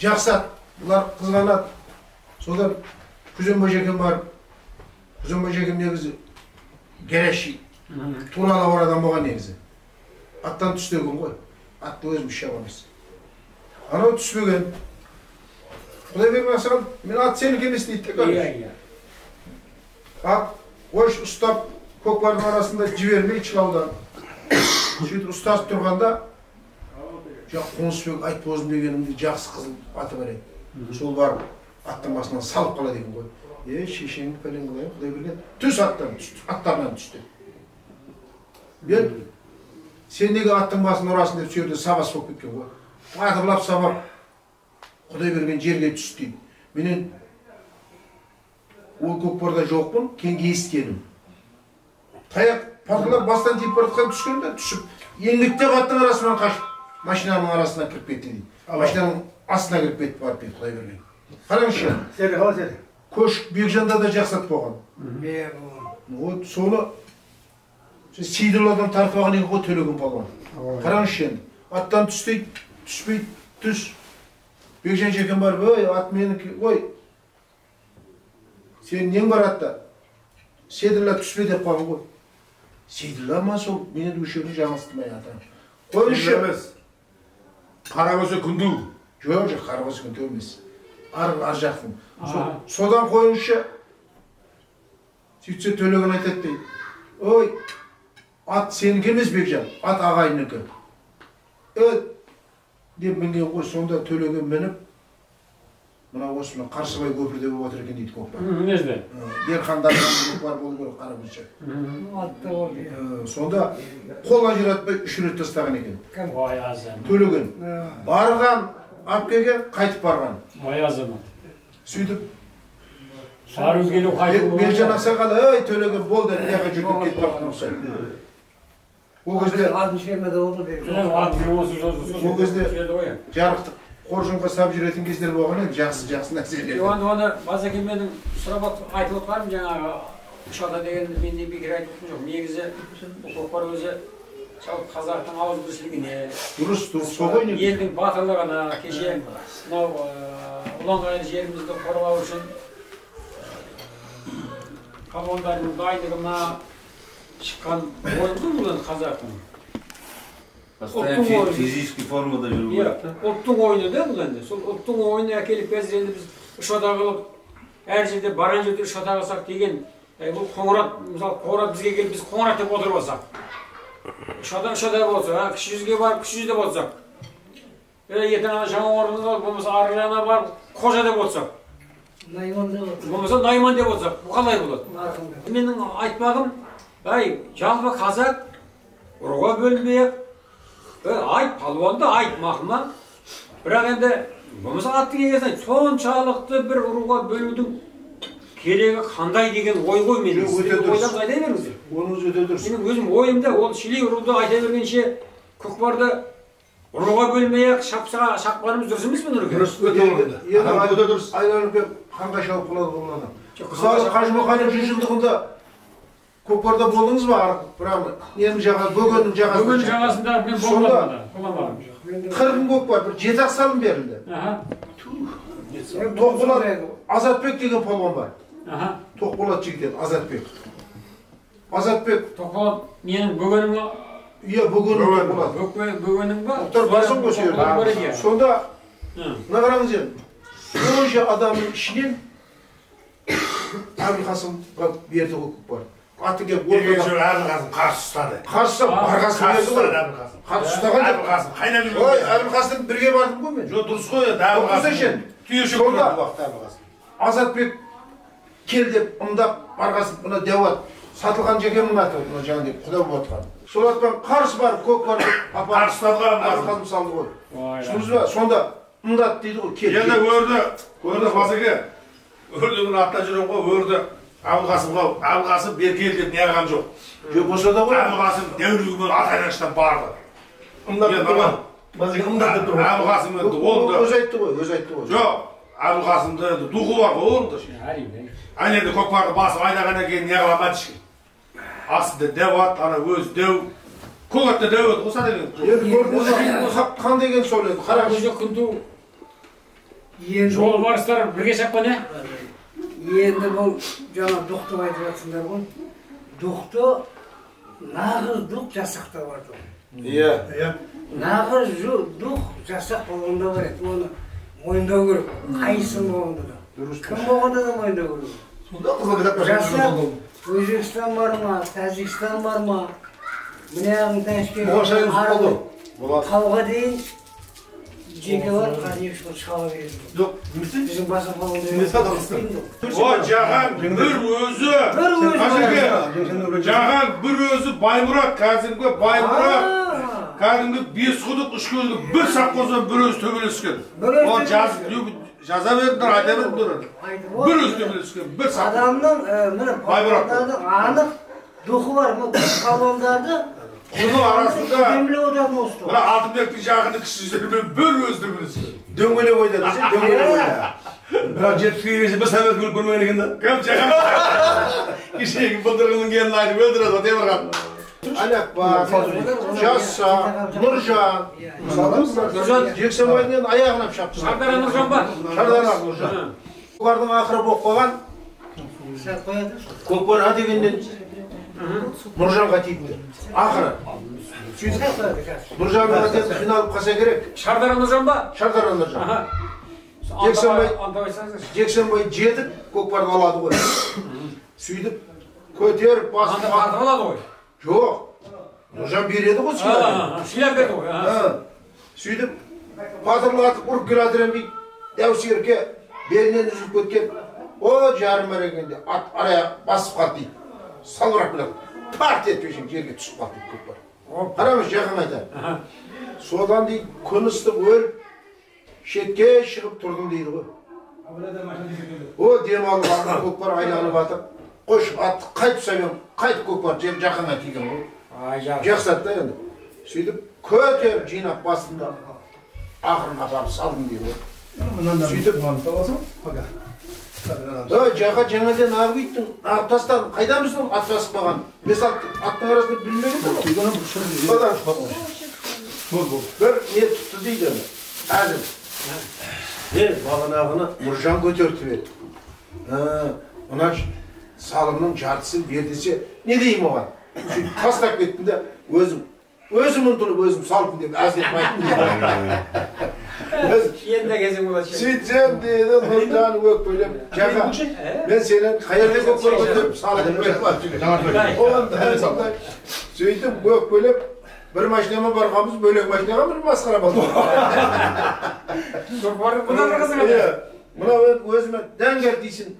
жақсы ат, бұлар қызғанады. Содан Күзембай жекем барып, Күзембай жекем негізі горящий, туралы бар адам болған негізі. Аттан түс деген ғой. Атты өзім шаба емес. Анау түспеген. Құдайберген ақсақал, мен ат сенікі емес дейді. Иә, иә. Ат қойш ұстап, көкпардың арасында жібермей шылаудан. Сөйтіп ұстасып тұрғанда, Қонысбек Айтбозым дегенімде жақсы қызыл аты бар еді. Сол барып аттың басынан салып қалады екен ғой. Е, шешеңді пәлен қылайын, Құдайберген түс аттан түсті, аттарынан түсті. Мен сен неге аттың басын ұрасың деп сол жерде сабас болып кеткен ғой. Атырлап сабап Құдайберген жерге түсті дейді. Менен ол көкпарда жоқпын, кеңге ескенім. Таяқ патылап бастан тиіп бара жатқан түскенде түсіп, еңліктеп аттың арасынан қашып, машинаның арасына кіріп кетті дейді. Машинаның астына кіріп кетіп барып дейді Құдайберген. Қараңызшы. Сері, қалай сері? Көшік Бекжанда да жақсы ат болған. Вот соны Сейдулладан тартып алған екен ғой Төлеген палуан. Қараңызшы енді. Аттан түс дейді, түспейді, түс. Бекжан жекен барып, ой, ат менікі, ой. Сенің нең бар атта? Сейдулла түспе деп қойған ғой. Сейдулла ма сол, мен енді осы жерде жаңылыстым ай атам. Қойыңызшы. Қаракөсе Күнту. Жоқ, жоқ, Қаракөсе Күнту емес. Ар жақтың. Содан қойыңызшы. Сөйтсе Төлеген айтады дейді. Ой, ат сенікі емес Бекжан, ат ағайынікі. Деп мінген ғой, сонда Төлеген мініп, мына осы мына Қарсыбай көпірде болып отыр екен дейді көкпар. Несінде? Ерхандардан көкпар болу керек Қаракөсе. Атты болды. Сонда қол ажыратпай үш рет тастаған екен. Ой, азамат. Төлеген. Барған, алып келген, қайтып барған. Ой, азамат. Сөйтіп бару келу қайту. Бекжан ақсақал, ой, Төлеген бол деп мына жаққа жүріп кетіп бара жатқан. Ол кезде ол кезде жарықтық қоржынға сап жүретін кездер болған еді, жақсы-жақсы нәрселер. Оны Базеке менің сұрап айтып отқаным жаңағы үш ата дегенді мен де бекер айтып отқан жоқ. Негізі бұл көкпар өзі жалпы қазақтың ауызбіршілігіне, дұрыс, дұрыс, сол ғой негізі. Елдің батырлығына, кеше мынау ұланғайыр жерімізді қорғау үшін палуандардың дайындығына шыққан ойын ғой бұл енді қазақтың. Постоянно физический формада жүру керек та. Ұлттың ойыны да бұл енді. Сол ұлттың ойыны әкеліп қазір енді біз үш ата қылып, әр жерде барған жерде үш ата қылсақ деген, бұл Қоңырат, мысалы Қоңырат бізге келіп біз Қоңырат деп отырып алсақ. Үш ата үш ата болса, кіші жүзге барып кіші жүз деп отырсақ. Ертең ана жаңа орнына болмаса ары жағына барып Қожа деп отырсақ. Найман деп отырсақ. Болмаса Найман деп отырсақ, бұл қалай болады? Менің айтпағым, жалпы қазақ ұруға бөлінбей-ақ, айт, палуанды айт мақұлма. Бірақ енді болмаса аттың егесін айт, соншалықты бір ұруға бөлудің керегі қандай деген ой ғой менің. Өте дұрыс. Ойлап айта беріңіздер. Оның өте дұрыс. Менің өзім ойымда ол шилей ұруды айта бергенше көкпарды ұруға бөлмей-ақ шапқанымыз дұрыс емес пе, Нұреке? Дұрыс, өте орынды. Өте дұрыс. Айланып келіп қанға шауып қалады ол адам. Мысалы Қажымұқанның 100 жылдығында көкпарда болдыңыз ба? Бірақ ненің жағасы, Бөгеннің жағасында. Бөгеннің жағасында мен болмадым. Болмадым. Қырғын көкпар, бір 7-ақ салым берілді. Тоқболат Азатбек деген палуан бар. Тоқболат жігіт еді, Азатбек. Азатбек. Тоқболат менің Бөгенім. Иә, Бөгеннің Тоқболат. Бөгенің ба? Мұхтар барсың ғой сол жерде. Сонда, мына қараңыз енді, сонша адамның ішінен Әбілқасымға берді ғой көкпар. Аты келіп ортаға. Әбілқасым қарсы ұстады. Қарсы ұстап, барғасын берді ғой. Қарсы ұстаған. Әбілқасым қайда жүрген? Ой, Әбілқасым бірге бардым ғой мен. Жоқ, дұрыс қой енді, Әбілқасым. Түйешек тұрды уақытта Әбілқасым. Азатбек кел деп ымдап барғасын, мына дәу ат, сатылған жекемнің аты, мына жаңа деп құда болып отқан. Сол атпен қарсы барып, көк барып, апарып, қарсы ұстады Әбілқасым салды ғой. Түсіндіңіз ба? Сонда ымдады дейді ғой, кел. Енді өрді, өрді Базеке. Өрді мен атта жүрем ғой, өрді. Әбілқасымға Әбілқасым бері кел деп не қылған жоқ. Жоқ болса да ғой. Әбілқасым дәулігімен ат айнаштан барды. Ымдап тұрған. Базеке ымдап деп тұрған. Әбілқасым енді оны өзі айтты ғой, өзі айтты ғой. Жоқ, Әбілқасымда енді духы бар ғой оның да. Әрине. Ана жерде көкпарды басып айдағаннан кейін не қыла алмады ешкім. Астында дәу ат, ана өзі дәу. Көк атта дәу еді ғой деген. Енді көрдіңіз қандай деген сол енді. Қараңыз. Өзі күнту жолбарыстар бірге шапқан, ә? Енді бұл жаңа дұқты айтып жатсыңдар ғой. Дұқты, нағыз дұқ жасақта бар. Иә. Нағыз дұқ жасақ болғанда бар еді. Оны мойындау керек. Қайсың болғанда да. Кім болғанда да мойындау керек. Сонда қызыл кітапқа Жасақ Өзбекстан бар ма, Тәжікстан бар ма? Міне Ташкент тауға дейін жеке бар, қазір шаба береді. Жоқ, немесе біздің басқа О, Жахан бір өзі. Жахан бір өзі Баймұрат, кәдімгі Баймұрат. Кәдімгі бес құдық, үш көзді бір сап қоздан бір өзі төбелескен. О, жаза бердіңдер, айта бердіңдер. Бір өзі төбелескен, бір сап. Адамның, міне, палуандардың анық духы бар. Бұл палуандарды Бұның арасында мына Алтынбектің жақыны кіші жүздермен бір өзі төбелескен. Дөңгелек ойнады, дөңгелек ойнады. Бірақ 70-ке келгенше бір сәмет көріп көрмеген екен да. Кім Жахан? Кешегі былтырғының келінін айтып өлтіреді ғой Темірхан. Әләкбар, Жаса, Нұржан. Нұржан Жексенбайдың аяғынан шапты. Шардара Нұржан ба? Шардара Нұржан. Олардың ақыры болып қалған. Көкпар а дегеннен Нұржанға тиіпті. Ақыры. Сөйтіп Нұржанға тиіп қиналып қалса керек. Шардара Нұржан ба? Шардара Нұржан. Жексенбай жетіп көкпарды алады ғой. Сөйтіп көтеріп басып тартып алады ғой. Жоқ. Нұржан береді ғой сыйлап. Сыйлап берді ғой. Сөйтіп батырлатып ұрып келе жатыр дейді. Дәу серке белінен үзіліп кеткен. О, жарым әрегенде ат арая басып қалды дейді. Салбырап келеді. Парт етіп жерге түсіп қалды дейді көкпар. Қараңыз, Жақын айтады. Содан дейді күн ыстық өліп шетке шығып тұрдым дейді ғой. О, демалып алған көкпар айланып жатыр. Қойшы, атты қайтып сабем, қайтып көкпар Жақынға тиген ғой. Жақсады да енді. Сөйтіп көтеріп жинап бастым да ақырын апарып салдым дейді ғой. Сөйтіп Жақа жаңадан ағып үйттің, ағып тастадың, қайдан білсің ат басып қалған? Бес аттың арасында білмеген ғой. Бір не тұтты дейді әзіл. Бағанағыны Нұржан көтертіп еді. Мына салымның жартысын бер десе, не деймін оған? Сөйтіп тастап кеттім де, өзім ұмтылып, өзім салдым деп әзіл айттым. Енді кезің болады. Сөйтсем дейді, Нұржан өкпелеп, Жақа, мен сені қай жерде көкпар көтеріп салдым деп. Сөйтіп өкпелеп, бір машинамен барғанбыз, бөлек машинаға бір масқара болды. Мына өзіме дәңгер дейсің,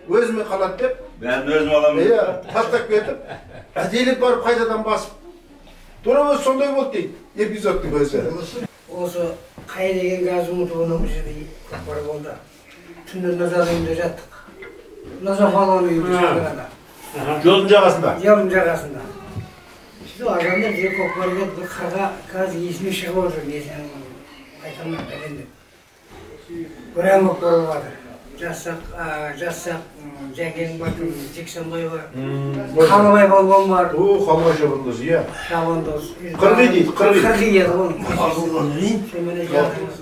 өзіме қалады деп. Бәрін өзім аламын. Иә, тастап кетіп, әдейілеп барып қайтадан басып. Тура өзі сондай болды дейді, эпизодтың өзі. Осы қай деген газ ұмытуының бұл жерде көкпар болды. Түнде Назардың үйінде жаттық. Назар палуанның үйінде Шардарада. Жолдың жағасында? Жолдың жағасында. Сөйтіп азанда бізге көкпар келіп, бір қырға қазір есіме шығып отыр, есімнен айта алмаймын бәлен деп. Бір ән көкпар болып жатыр. Жасақ, Жәкең бар, Жексенбай бар, Қалыбай балуан бар. О, Қалыбай шабандоз, иә. Шабандоз. Қырғи дейді, қырғи. Қырғи еді оның. Сонымен жатырмыз.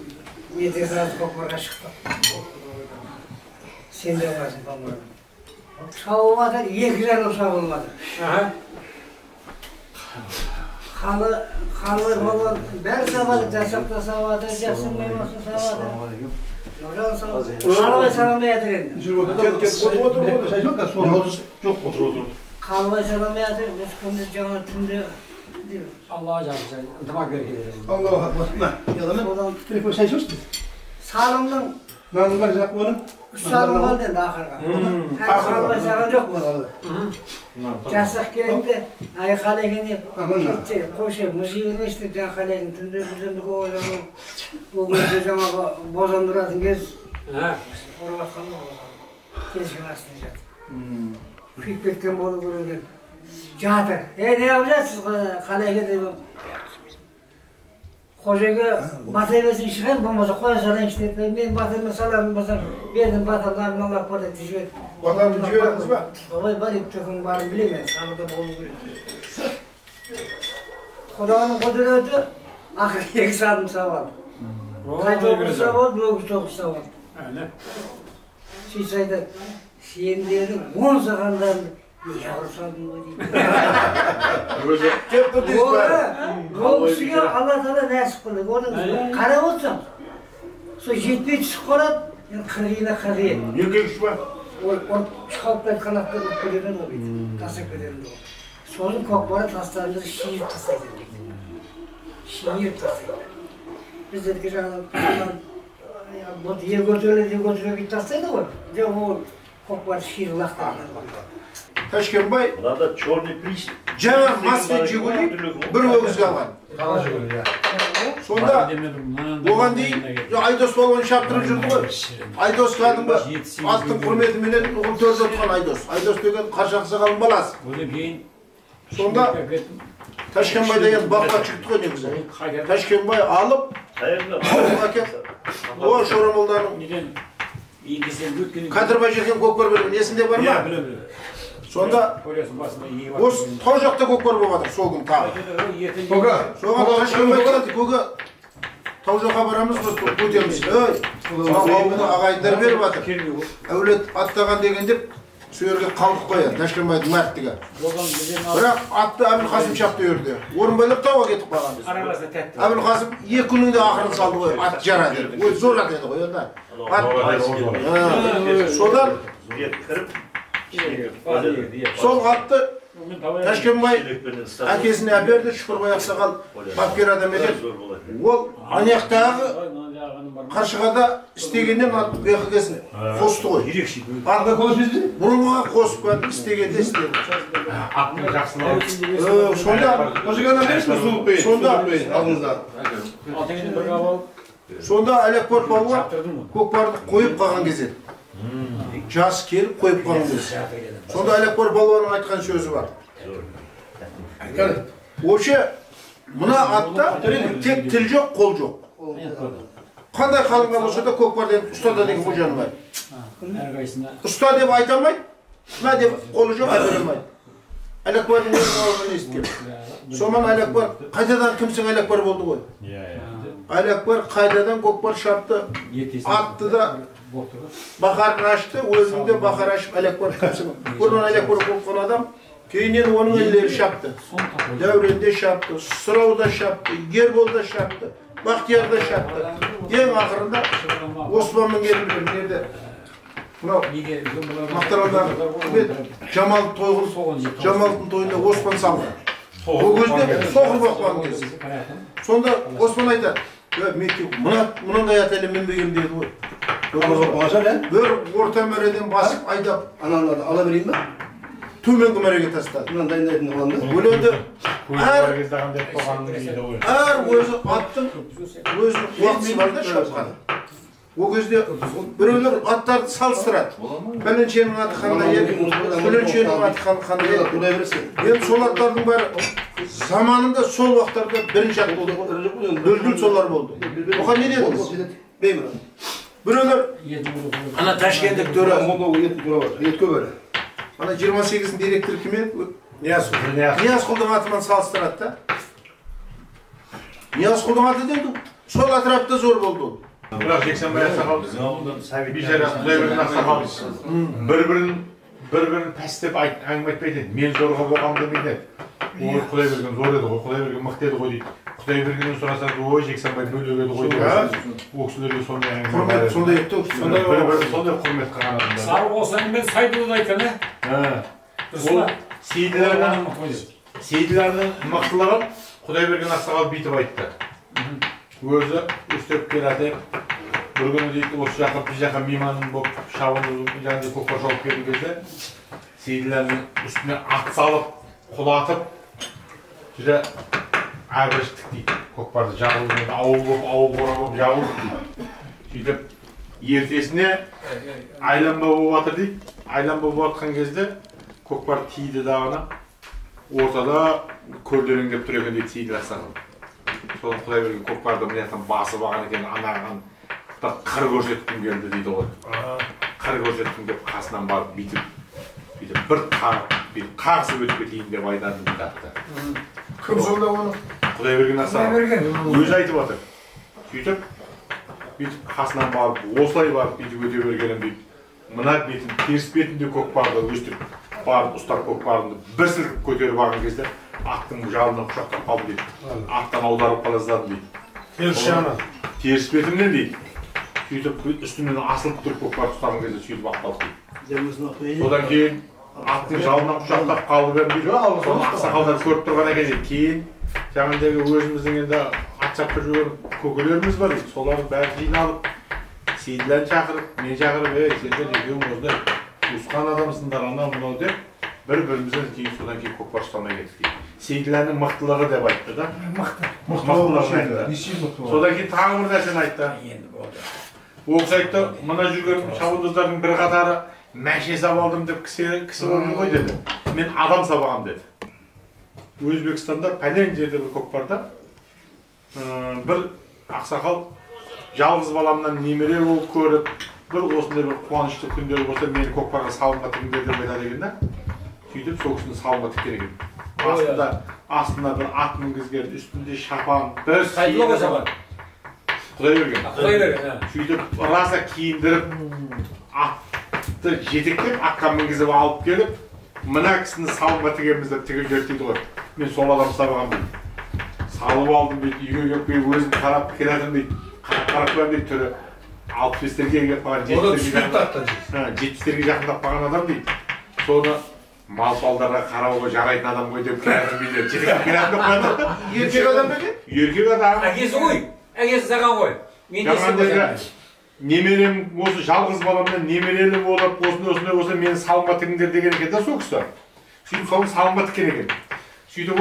Ертесі сразу көкпарға шықтық. Сен де барсың, балуан. Шауып жатыр, екі жарым шабылып жатыр. Қалыбай балуан бәрі сабады, Жасақ та сабады, Жексенбай болсын сабады. Қалыбай саламай жатыр енді. Қалыбай саламай жатыр, біз күндіз жаңа түнде Аллаға жақсы, ынтымақ берген. Аллаға телефон шай ішесіз? Салымның Нанның бар жақ оны? Үш салым қалды енді ақырға. Қалыбай салған жоқ болды. Жасақ келді, ай қалеген деп, кетсе, қойшы, мүжи бермешті, жаңа қалеген түнде бізден ол кезде жаңағы бозандыратын кез, ұрып жатқан ғой, келіскен астында жатып. Күйіп кеткен болу керек екен. Жатыр. Не қылып жатсыз, қалай екен деп. Қожеке бата берсең шығайын, болмаса қоя салайыншы деді. Мен батырмен саламын болсам, бердім батырды, мыналап бар деп жіберді. Батырды жібердіңіз ба? Ой, бар еді, түкің барын білемін, сабырда болу керек. Құданың құдіреті ақыры 2 садым сауал. Тай 9 сауал, өгіз 9 сауал. Сөйтсе айтады, сендердің 10 сағандарыңды не ұрсадым ғой дейді. Кеп тұр дейсіз бәрі. Ол кісіге Алла тағала нәсіп қылды. Қарап отырсам, сол жетпей түсіп қалады, енді қырғиына қырғи еді. Еркек үш па? Ол шауып кеткен атты ұрып кетеді ғой бүйтіп, тастап кетеді ғой. Сосын көкпары тастарымызды шиырып тастайды дейді. Шиырып тастайды. Біздерге жаңағы ер көтеріледі, ер көтеріледі бүйтіп тастайды ғой. Жоқ, ол көкпары шиырып лақтырады. Ташкенбай жаңа Москва Жигули бір өгізге алған. Сонда оған дейін Айдос балуан шаптырып жүрді ғой. Айдос кәдімгі аттың құрметіменен оған төрде отырған Айдос. Айдос деген Қарша ақсақалдың баласы. Сонда Ташкенбай деген баққа шықты ғой негізі. Ташкенбай алып, әкеп, о Шорамолданың Кәдірбай жерген көкпар берген есінде бар ма? Сонда осы тау жақта көкпар болып жатыр сол күн тағы. Соған Ташкенбай келді, көке тау жаққа барамыз ғой, өтеміз. Ей, ауылды ағайындар беріп жатыр. Әулет аттаған деген деп сол жерге қалдық қой енді, Ташкенбайдың мәрттігі. Бірақ атты Әбілқасым шапты жерде. Орынбайлар тауға кетіп қалған біз. Әбілқасым 2 күннің де ақырын салды ғой, ат жара деді. Ой, зор ат еді ғой енді. Содан сол атты Ташкенбай әкесіне әперді, Шүкірбай ақсақал бапкер адам екен. Ол аяқтағы қаршығада істегеннен ат бұяққа келсін қосты ғой. Бұрынғыға қосып кәдімгі істегенде істеді. Сонда Әлиакбар палуан көкпарды қойып қалған кез еді. Жас келіп қойып қалған кез. Сонда Әлиакбар палуанның айтқан сөзі бар. Вообще мына атта тек тіл жоқ, қол жоқ. Қандай қалыңға болса да көкпар деген ұста да деген қожаны бар. Ұста деп айта алмайды, мына деп қолы жоқ айта алмайды. Әлиакбардың өзінің аузынан естіген. Сонан Әлиакбар қайтадан кімсің Әлиакбар болды ғой. Әлиакбар қайтадан көкпар шапты, атты да бақарын ашты, өзінің де бақар ашып Әлиакбар кімсің. Бұрын Әлиакбар болған адам кейіннен оның інілері шапты. Дәурен де шапты, Сұрау да шапты, Ербол да шапты, Бақтияр да шапты. Ең ақырында Оспанның елі жерде мынау Мақтаралдағы Жамал Жамалдың тойында Оспан салды. Ол кезде соқыр болып қалған кез. Сонда Оспан айтады, мынандай ат әлі мінбегенмін деді ғой. Бір орта мәреден басып айдап, ананы ала берейін ба? Төменгі мәреге тастады. Ол енді әр өзі аттың өзінің уақытысы бар да шапқан. Ол кезде біреулер аттарды салыстырады. Пәленшенің аты қандай еді, пәленшенің аты қандай еді. Енді сол аттардың бәрі заманында сол уақыттарда бірінші ат болды. Дүлдүл солар болды. Оған не дедіңіз? Біреулер ана Ташкенттік төре. Ана 28-дің директоры кім еді? Ниязқұлдың атымен салыстырады да. Ниязқұлдың аты деді, сол атырапта зор болды ол. Бірақ Жексенбай ақсақал, бейшара Құдайберген ақсақал бір-бірін пәс деп әңгіме айтпайтын еді. Мен зорға болғанмын демейтін еді. Ой, Құдайберген зор еді ғой, Құдайберген мықты еді ғой дейді. Құдайбергеннен сұрасаңыз, ой, Жексенбай бөлек еді ғой дейді. Ол кісілерге сондай әңгіме. Құрмет сондай етті ол кісілер. Бір-бірін сондай құрмет қылған адамдар. Сары Қосанның мен Сайдулланы айтқан, ә? Дұрыс па? Сейділердің мықтылығын Құдайберген ақсақал бүйтіп айтты. Өзі үстеп келеді. Бір күні дейді, осы жаққа біз жаққа мейман болып шабындық жаңағыдай көкпар шауып келген кезде Сейділердің үстіне ат салып, құлатып, жүре әбіріштік дейді. Көкпарды жабылып, ауыл болып, ауыл қора болып жабылып дейді. Сөйтіп Ертесіне айланба болып жатыр дейді. Айланба болып жатқан кезде көкпар тиді дағыны ортада көлденеңдеп тұр екен дейді Сейділ ақсақал. Содан Құдайберген көкпарды мына жақтан басып алған екен, анаған бір қыр көрсеткім келді дейді ғой. Қыр көрсеткім деп қасынан барып бүйтіп бүйтіп бір қағып, бүйтіп қағысып өтіп кетейін деп айдадым дейді атты. Кім сонда оны? Құдайберген ақсақал. Өзі айтып жатыр. Сөйтіп бүйтіп қасынан барып, осылай барып бүйтіп өте бергенім дейді. Мына бетін, теріс бетінде көкпарды өстіп барып ұстап көкпарымды бір сілкіп көтеріп алған кезде аттың жалынан құшақтап қалдым дейді. Аттан аударып қала жаздадым дейді. Теріс жағынан. Теріс бетімнен дейді. Сөйтіп үстімнен асылып тұрып көкпарды ұстаған кезде сөйтіп ақ қалды дейді. Содан кейін аттың жалынан құшақтап қалып едім дейді. Соны ақсақалдар көріп тұрған екен дейді. Кейін жаңағыдегі өзіміздің енді ат шаптырып жүрген көкелеріміз бар дейді. Солардың бәрі жиналып, Сейділәні шақырып, мен шақырып, ей, сендер екеуің осындай туысқан адамсыңдар, анау мынау деп бір-бірімізден кейін содан кейін көкпар ұстамай кеттік дейді. Сейділәнің мықтылығы деп айтты да. Мықты. Мықтылығын айтты. Содан кейін тағы бір нәрсені айтты. Ол кісі айтты, мына жүрген шабандоздардың бір қатары мәше сабалдым деп кісі болып жүр ғой деді. Мен адам сабағам деді. Өзбекстанда пәлен жерде бір көкпарда бір ақсақал жалғыз баламнан немере болып көріп, бір осындай бір қуанышты күндер болса мені көкпарға салымға тігіңдер деп айтады екен да. Сөйтіп сол кісіні салымға тіккен екен. Астында бір ат мінгізген, үстінде шапан, бір Қайдылы шапан. Құдайберген. Құдайберген. Сөйтіп раса киіндіріп, атты жетектеп, атқа мінгізіп алып келіп, мына кісіні салымға тігеміз деп тігіп жіберді дейді ғой. Мен сол адам сабағам дейді. Салып алдым дейді, үйге келіп келіп өзім қарап келатырмын дейді. Қарап қоямын дейді, түрі 65-терге келіп қалған, 70-терге жақындап қалған адам дейді. Соны мал-балдарға қарауға жарайтын адам ғой деп келатырмын дейді. Жетектеп келатырмын деп қояды. Еркек адам ба екен? Еркек адам. Әкесі ғой, әкесі саған ғой. Немерем осы жалғыз баламнан немерелі болып, осындай осындай болса мені салымға тігіңдер деген екен да сол кісі. Сөйтіп соны салымға тіккен екен. Сөйтіп о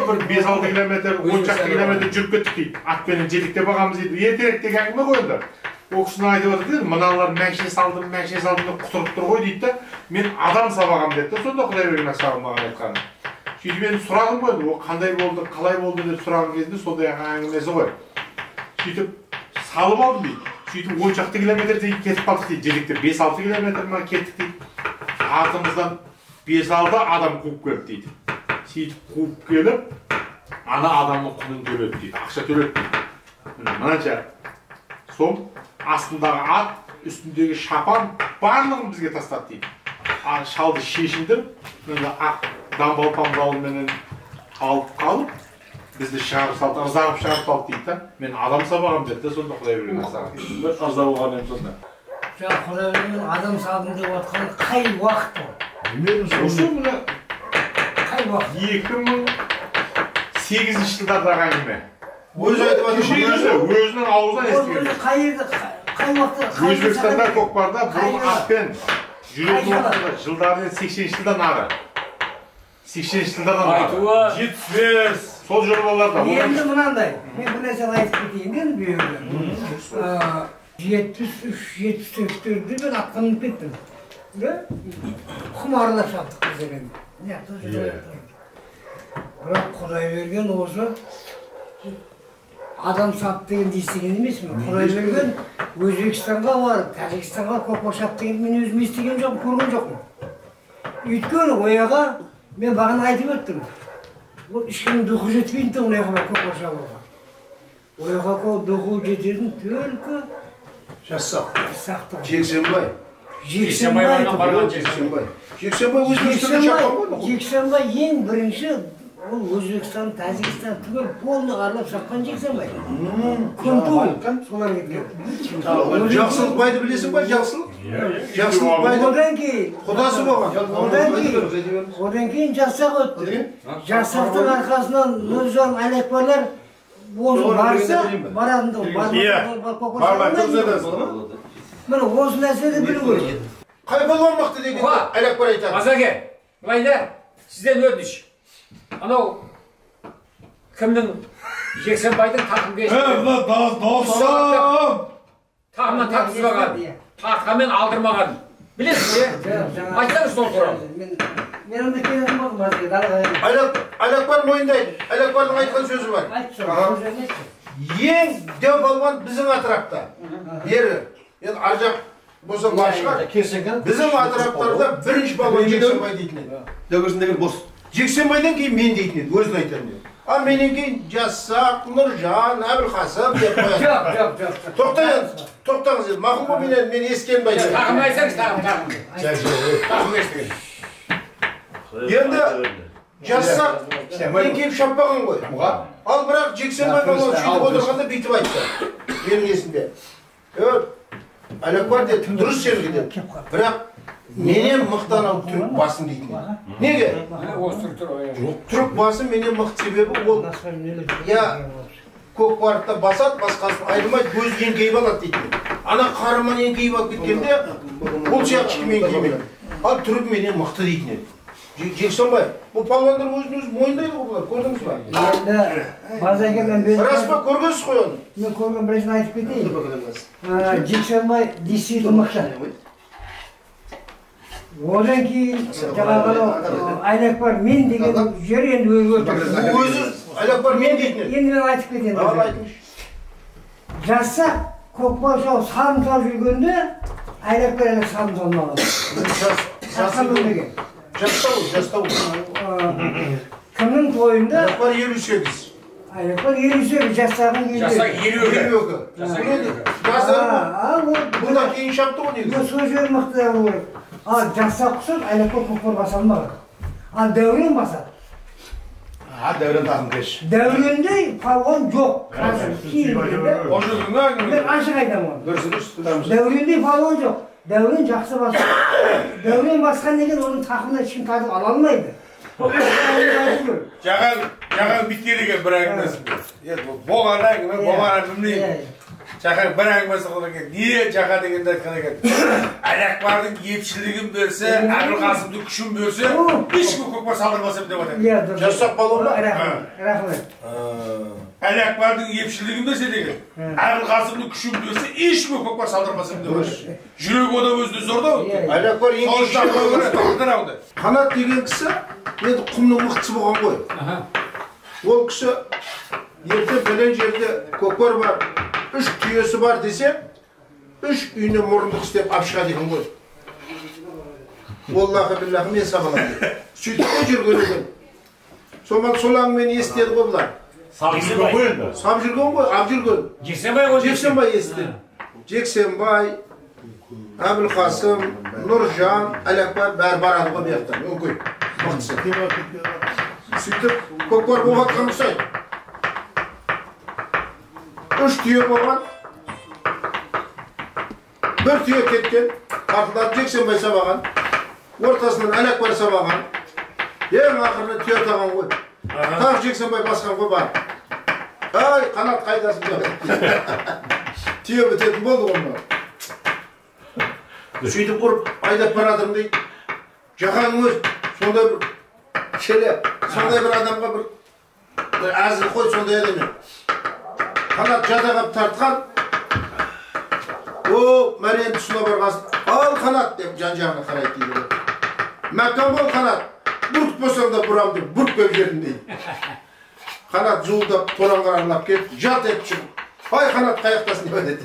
бір 5-6 километр, 10 шақты километр жүріп кеттік дейді. Атпенен жетектеп ағамыз дейді. Ертеректегі әңгіме ғой енді. Ол кісіні айтып отыр дейді, мыналар мәше салдым, мәше салдым деп құтырып тұр ғой дейді да. Мен адам сабағам деді да, сонда Құдайберген ақсақал маған айтқаны. Сөйтіп енді сұрадым ғой, ол қандай болды, қалай болды деп сұраған кезінде сондай әңгімесі ғой. Сөйтіп салып алдым дейді. Сөйтіп 10 шақты километр дейді кетіп қалдық дейді. Жетектеп 5-6 километр ма кеттік дейді. Артымыздан 5-6 адам қуып келді дейді. Сөйтіп қуып келіп, ана адамның құнын төледі дейді, ақша төледі дейді. Мынанша сом, астындағы ат, үстіндегі шапан барлығын бізге тастады дейді. Шалды шешіндіріп, мына ақ дамбал памбалменен алып қалып, бізді шығарып салды, ырза қылып шығарып салды дейді да. Мен адам сабағам деді да, сонда Құдайберген ақсақал. Бір ырза болған едім сонда. Жаңа Құдайберген адам салдым деп отқан қай уақыт ол? Осы мына қай уақыт? 2008 жылдардағы әңгіме. Өзі айтып жатыр. Өзінің аузынан естіген. Қай жерде, қай уақытта? Өзбекстанда көкпарда бұрын атпен жүретін уақытта жылдары 80 жылдан ары. 80 жылдардан ары. Айтуы 75. Сол жобаларда. Енді мынандай, мен бір нәрсені айтып кетейін енді бұл жерде. 73-74-терде мен атқа мініп кеттім. Құмарлап шаптық біз енді. Бірақ Құдайберген осы адам сап дегенді естіген емеспін. Құдайберген Өзбекстанға барып, Тәжікстанға көкпар шап дегенді мен өзім естіген жоқпын, көрген жоқпын. Өйткені ояға мен бағана айтып өттім. Ол ешкімнің духы жетпейтін тұғын ояға барып көкпар шабуға. Ояға духы жететін только Жассақ. Жассақ. Жексенбай. Жексенбай. Жексенбай Өзбекстанда шапқан ғой. Жексенбай ең бірінші ол Өзбекстан, Тәжікстан түгел полный аралап шапқан Жексенбай. Күнту солар кеткен. Жақсылық байды білесің ба? Жақсылық? Жақсылық байды. Одан кейін құдасы болған. Одан кейін Жассақ өтті. Жассақтың арқасынан Нұржан Әлиакбарлар осы барса, баратын тұғын. Міне осы нәрсені білу керек. Қай палуан мықты деген Әлиакбар айтады. Асеке, былай да, сізден өтініш. Анау кімнің Жексенбайдың тақым кесіп. Тағымнан тартқызбаған, тартқанмен алдырмаған. Білесіз ғой, айтсаңыз сол туралы. Мен онда келетін болдым, Әләкбар мойындайды. Әләкбардың айтқан сөзі бар. Ең дәу палуан біздің атырапта. Ері, енді ар жақ болса бар шығар. Біздің атыраптарда бірінші палуан Жексенбай дейтін еді. Жексенбайдан кейін мен дейтін еді, өзін айтатын еді. Ал менен кейін Жасақ, Нұржан, Әбілқасым деп қояды. Жоқ, жоқ, жоқ. Тоқтаңыз, тоқтаңыз енді. Мақұл ғой, мен ескенбай. Тағым айтсаңыз, тағым. Тағым естіген. Енді Жасақ еңкейіп шаппаған ғой. Ал бірақ Жексенбай палуан сөйтіп отырғанда бүйтіп айтты. Менің есімде. Әләкбар деді, дұрыс сенікі деді. Бірақ менен мықты анау түрік басым дейтін еді. Неге? Түрік басы менен мықты, себебі ол я көкпарықта басады, басқасын айырмайды, өзі еңкейіп алады дейтін еді. Ана қарыман еңкейіп алып кеткенде ол сияқты ешкім еңкеймейді. Ал түрік менен мықты дейтін еді. Жексенбай, бұл палуандар өзін өзі мойындайды ғой бұлар, көрдіңіз ба? Енді Базеке мен рас па, көргенсіз ғой оны? Мен көрген біріншін айтып кетейін. Жексенбай действительно мықты. Одан кейін жаңағы Әләкбар мен деген жер енді өзі өтіп. Өзі Әләкбар мен дейтін еді. Енді мен айтып кетейін. Жасақ көкпар шауып сарын салып жүргенде Әләкбар әлі сарын салмаған. Сарқан өлмеген. Жастау, жастау. Кімнің тойында? Әләкбар 58. Әләкбар 58, жасағын 52. Жасақ 52. Жасақ бұл да кейін шапты ғой негізі. Сол жер мықты ғой. Ал жасақ құсап Әләкбар көкпар баса алмаған. Ал Дәурен басады. Дәурен тағым кеш. Дәурендей палуан жоқ. Қазір кейін. Мен ашық айтамын оны. Дәурендей палуан жоқ. Дәурен жақсы басады. Дәурен басқан деген оның тақымына ешкім тартып ала алмайды. Жағаң біткен екен бір әңгімесі. Болған әңгіме, болған әңгіме. Жақаң бір әңгімесі қылған екен. Не Жақа дегенді айтқан екен. Әләкбардың епшілігін берсе, Әбілқасымның күшін берсе, ешкім көкпар салдырмас еді деп айтады. Жасақ палуан ба? Рахмет. Әләкбардың епшілігін берсе деген, Әбілқасымның күшін берсе, ешкім көкпар салдырмас еді деп айтады. Жүрегі ода өзіне зор да. Әләкбар Қанат деген кісі енді құмның мықтысы болған ғой. Ол кісі ертең пәлен жерде көкпар бар, 3 түйесі бар десе, 3 үйіне мұрындық істеп алып шығады екен ғой. Оллахы биллахы мен сабалам деп. Сөйтіп те жүрген екен. Сол әңгімені естіді ғой бұлар. Сап жүрген ғой енді. Сап жүрген ғой, ап жүрген. Жексенбай ғой. Жексенбай естіді. Жексенбай, Әбілқасым, Нұржан, Әләкбар бәрі барады ғой бұяқтан. Өңкей, мықтысы. Сөйтіп көкпар болып жатқан ұқсайды. 3 түйе болған, бір түйе кеткен, тартылады Жексенбай сабаған, ортасынан Әләкбар сабаған, ең ақырында түйе атаған ғой. Тағы Жексенбай басқан ғой барып. Ай, Қанат қайдасың деп. Түйе бітетін болды ғой мынау. Сөйтіп ұрып айдап баратырмын дейді. Жақаның өзі сондай бір шеле, сондай бір адамға бір әзіл қой, сондай адам еді. Қанат жата қап тартқан, о, Мәриям тұсына барғасын, ал Қанат деп жан-жағына қарайды дейді. Мәккан бол Қанат, бүркіт болсаң да бұрам деп бүрк беріп жібердім дейді. Қанат зуылдап тораңға аралап келіп, жат етіп шығып, ай Қанат қаяқтасың деп айтады.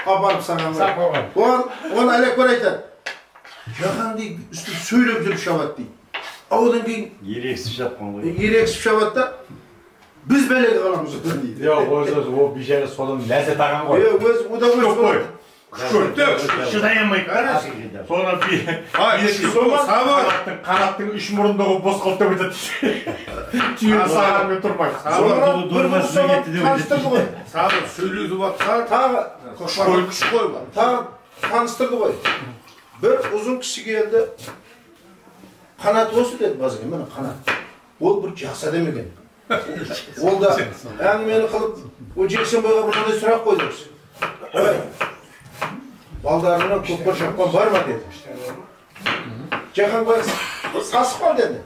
Апарып саған. Оған Әләкбар айтады. Жақаң дейді, үстіп сөйлеп жүріп шабады дейді. Одан кейін ерексіп шапқан ғой. Ерексіп шабады да, біз бәлеге қаламыз одан дейді. Жоқ, ол бейшара содан ләззат алған ғой. Өз, одан өз қой. Шыдай алмай. Содан қанаттың үш мұрындығы бос қалды деп айтады. Түйе сағанмен тұрмай. Таныстырды ғой. Сабыр сөйлетіп атса, тағы күш қой бар. Тағы таныстырды ғой. Бір ұзын кісі келді. Қанат осы деді Базеке, міне Қанат. Ол бір жақсы адам екен. Ол да әңгімені қылып, ол Жексенбайға бір қандай сұрақ қойды. Ой, балдарына көкпар шапқан бар ма деді. Жақанбай сасып қалды енді.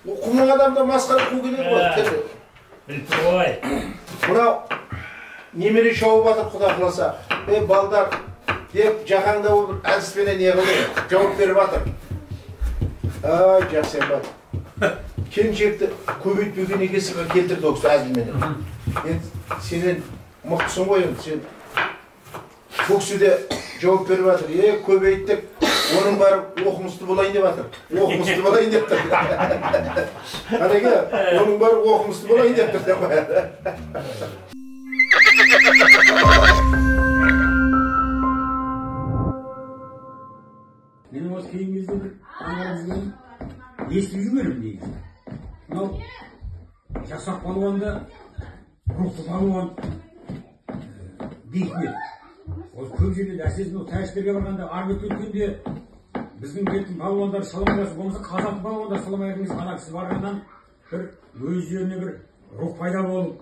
Ол құмның адамда масқара қу келеді ғой. Біліп тұр ғой. Мынау немере шауып жатыр, құда қаласа. Е, балдар деп Жақаң да ол бір әдіспенен не қылды, жауап беріп жатыр. Ай, Жексенбай. Келіншекті көбейтпеген екенсің, келтірді ол кісі әзілменен. Енді сенен мықтысың ғой енді сен. Бұл кісі де жауап беріп жатыр. Е, көбейттік, оның бәрі оқымысты болайын деп жатыр. Оқымысты болайын деп тұр. Қанеке, оның бәрі оқымысты болайын деп тұр деп қояды. Менің осы кейінгі кезде бір аңғарып жүргенім, естіп жүргенім негізі. Мынау Жасақ палуанды, рухты палуан дейтін еді. Ол көп жерлерде, әсіресе мынау тәжіктерге барғанда, арғы өткенде біздің беттің палуандары саламай жатса, болмаса қазақтың палуандары саламай жатқан кезде ана кісі барғаннан бір өздеріне бір рух пайда болып,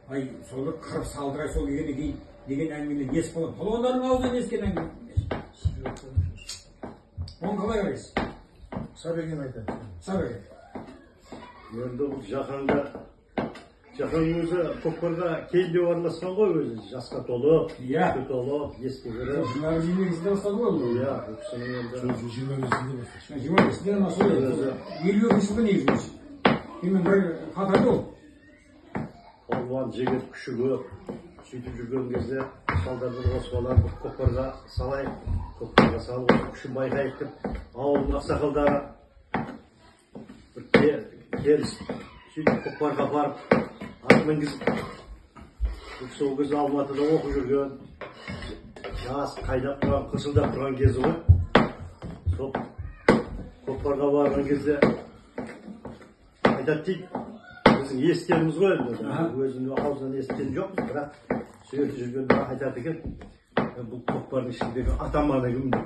ай, сол бір қырып салдырай сол келгеннен кейін деген әңгімелер естіп қаламын. Палуандардың аузынан естіген әңгіме. Оны қалай қарайсыз? Сабекен айтады. Сабекен. Енді бұл Жақанға, Жақан өзі көкпарға кейіндеу араласқан ғой өзі, жасқа толып, еске толып, еске кіріп. 25-інде бастады ғой ол. Иә, бұл кісінің енді. 25-інде бастады. 25-інде бастады. 52 жылғы негізі өзі. Менімен бір қатарда ол. Палуан жігіт, күші көп. Сөйтіп жүрген кезде шалдар бір осы баланы бір көкпарға салайық, көкпарға салып осы күшін байқайық деп ауылдың ақсақалдары бір келісіп, сөйтіп көкпарға апарып ат мінгізіп, бұл кісі ол кезде Алматыда оқып жүрген, жас қайнап тұрған, қыршылдап тұрған кезі ғой. Сол көкпарға барған кезде айтады дейді, біздің естігеніміз ғой енді, өзімнің аузынан естіген жоқпыз, бірақ сол жерде жүргенде айтады екен, бұл көкпардың ішіндегі атаманы кім деп,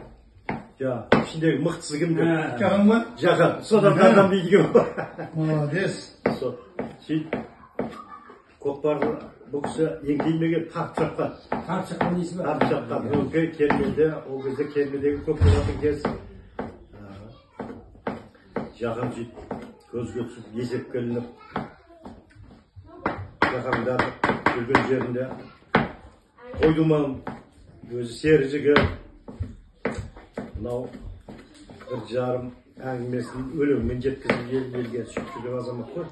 жаңағы ішіндегі мықтысы кім деп. Жақан ба? Жақан, содан адам дейді екен. Молодец. Сол, сөйтіп көкпарды бұл кісі еңкеймеген, тартып шапқан. Тартып шапқан несі бар? Тартып шапқан. Ол кермеде, ол кезде кермедегі көп болатын кез. Жақан сөйтіп көзге түсіп, есепке ілініп, Жақандар жүрген жерінде Қойдуман өзі сері жігіт, мынау бір жарым әңгімесін өлеңмен жеткізіп елге сөйтіп жүрген азамат қой.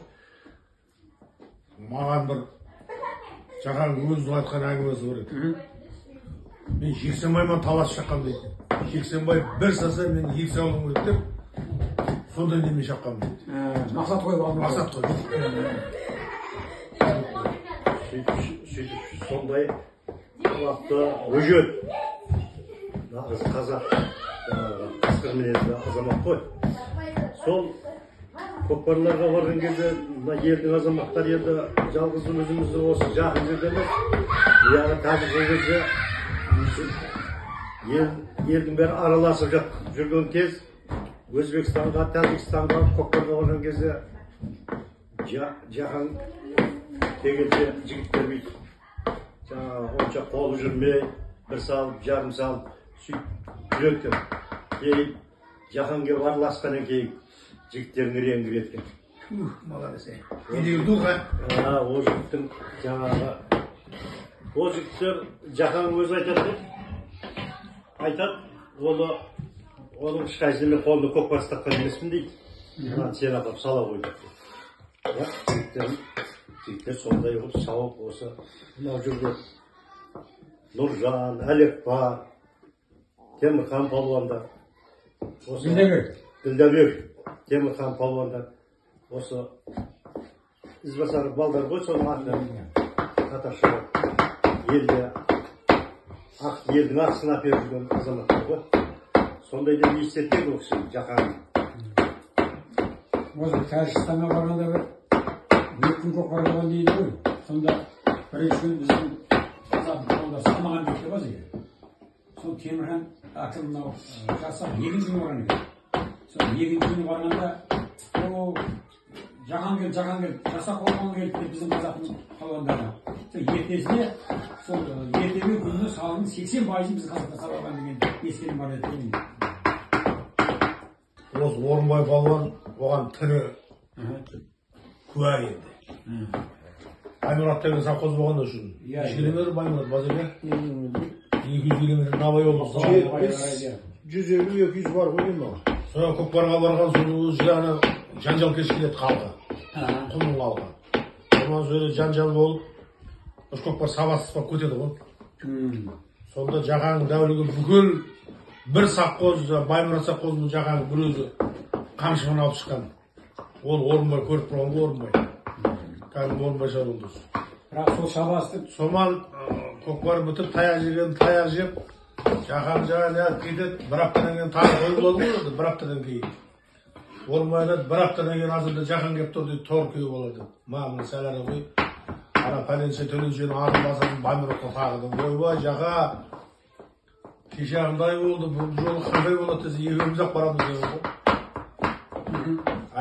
Маған бір Жақан өзінің айтқан әңгімесі бар еді. Мен Жексенбаймен таласып шаққам дейді. Жексенбай бір салса, мен екі салуым керек деп, сондай немен шаққам дейді. Мақсат қойып алдым. Мақсат қойып. Сөйтіп сондай талапты өжет, нағыз қазақ, қасқыр мінезді азамат қой. Сол көкпарларға барған кезде мына елдің азаматтары енді жалғыз өзіміздің осы жақын жерде емес, яғни қазіргі кезде елдің бәрі араласып жүрген кез, Өзбекстанға, Тәжікстанға көкпарға барған кезде Жақан дегенде жігіттер бүйтіп жаңағы онша қолы жүрмей, бір салып, жарым салып сөйтіп жүреді екен. Кейін Жақан келіп араласқаннан кейін жігіттердің реңі кіреді екен. Молодец. Не деген дух, а? Ол жігіттің жаңағы, ол жігіттер Жақан өзі айтады деп айтады, оның ешқайсысына мен қолымды көкпар ұстатқан емеспін дейді. Мынаны сен апарып сала қой деп. Бірақ жігіттер сондай қылып сауып осы мынау жүрген Нұржан, Әлекпар, Темірхан палуандар, осы Ділдәбек, Темірхан палуандар, осы ізбасар балдар ғой, соның артынан қатар шығып елде елдің ақысын әперіп жүрген азаматтар ғой. Сондай деп естеткен ол кісі Жақан. Осы Тәжікстанға барғанда бір екі күн көкпар болған дейді ғой. Сонда бірінші күн біздің қазақтың палуандары салмаған дейді ғой бізге. Сол Темірхан әкім мынау Жасақ екінші күні барған екен. Сол екінші күні барғанда о Жақан келді, Жақан келді, Жасақ палуан келді деп біздің қазақтың палуандары. Сол ертесіне, сол ертеңгі күні салының 80%-ын біздің қазақтар салып алған деген ескерім бар еді. Осы Орынбай палуан оған тірі куә енді. Баймұрат деген совхоз болған үшін. Неше километр Баймұрат Базеке? 200 километр Навай облысы. 150-200 бар ғой деймін. Сонан көкпарға барған соң өзі ана жанжал кеш келеді халқы. Құмның халқы. Сонан сол жерде жанжал болып, осы көкпар сабасыз болып кетеді ғой. Сонда Жақанның дәулігі бүкіл бір совхоз, Баймұрат совхозының Жақанның бір өзі қамшымен алып шыққан. Ол Орынбай көріп тұрған ғой, Орынбай. Кәдімгі Орынбай шабандоз. Бірақ сол шабасты Соман көкпар бітіп, таяқ жеген, таяқ жеп, Жақан жаңа кетеді, бір аптадан кейін тағы той болады ғой енді, бір аптадан кейін. Орынбай айтады, бір аптадан кейін азырда Жақан келіп тұр дейді, тор күйеу болады деп. Ма, мына сәл ары қой, ана пәленше төленшенің атын басатын Баймұратқа тағы да. Ойбай, Жақа, кеше андай болды, бұл жолы қандай болады десе, екеуміз ақ барамыз деген ғой.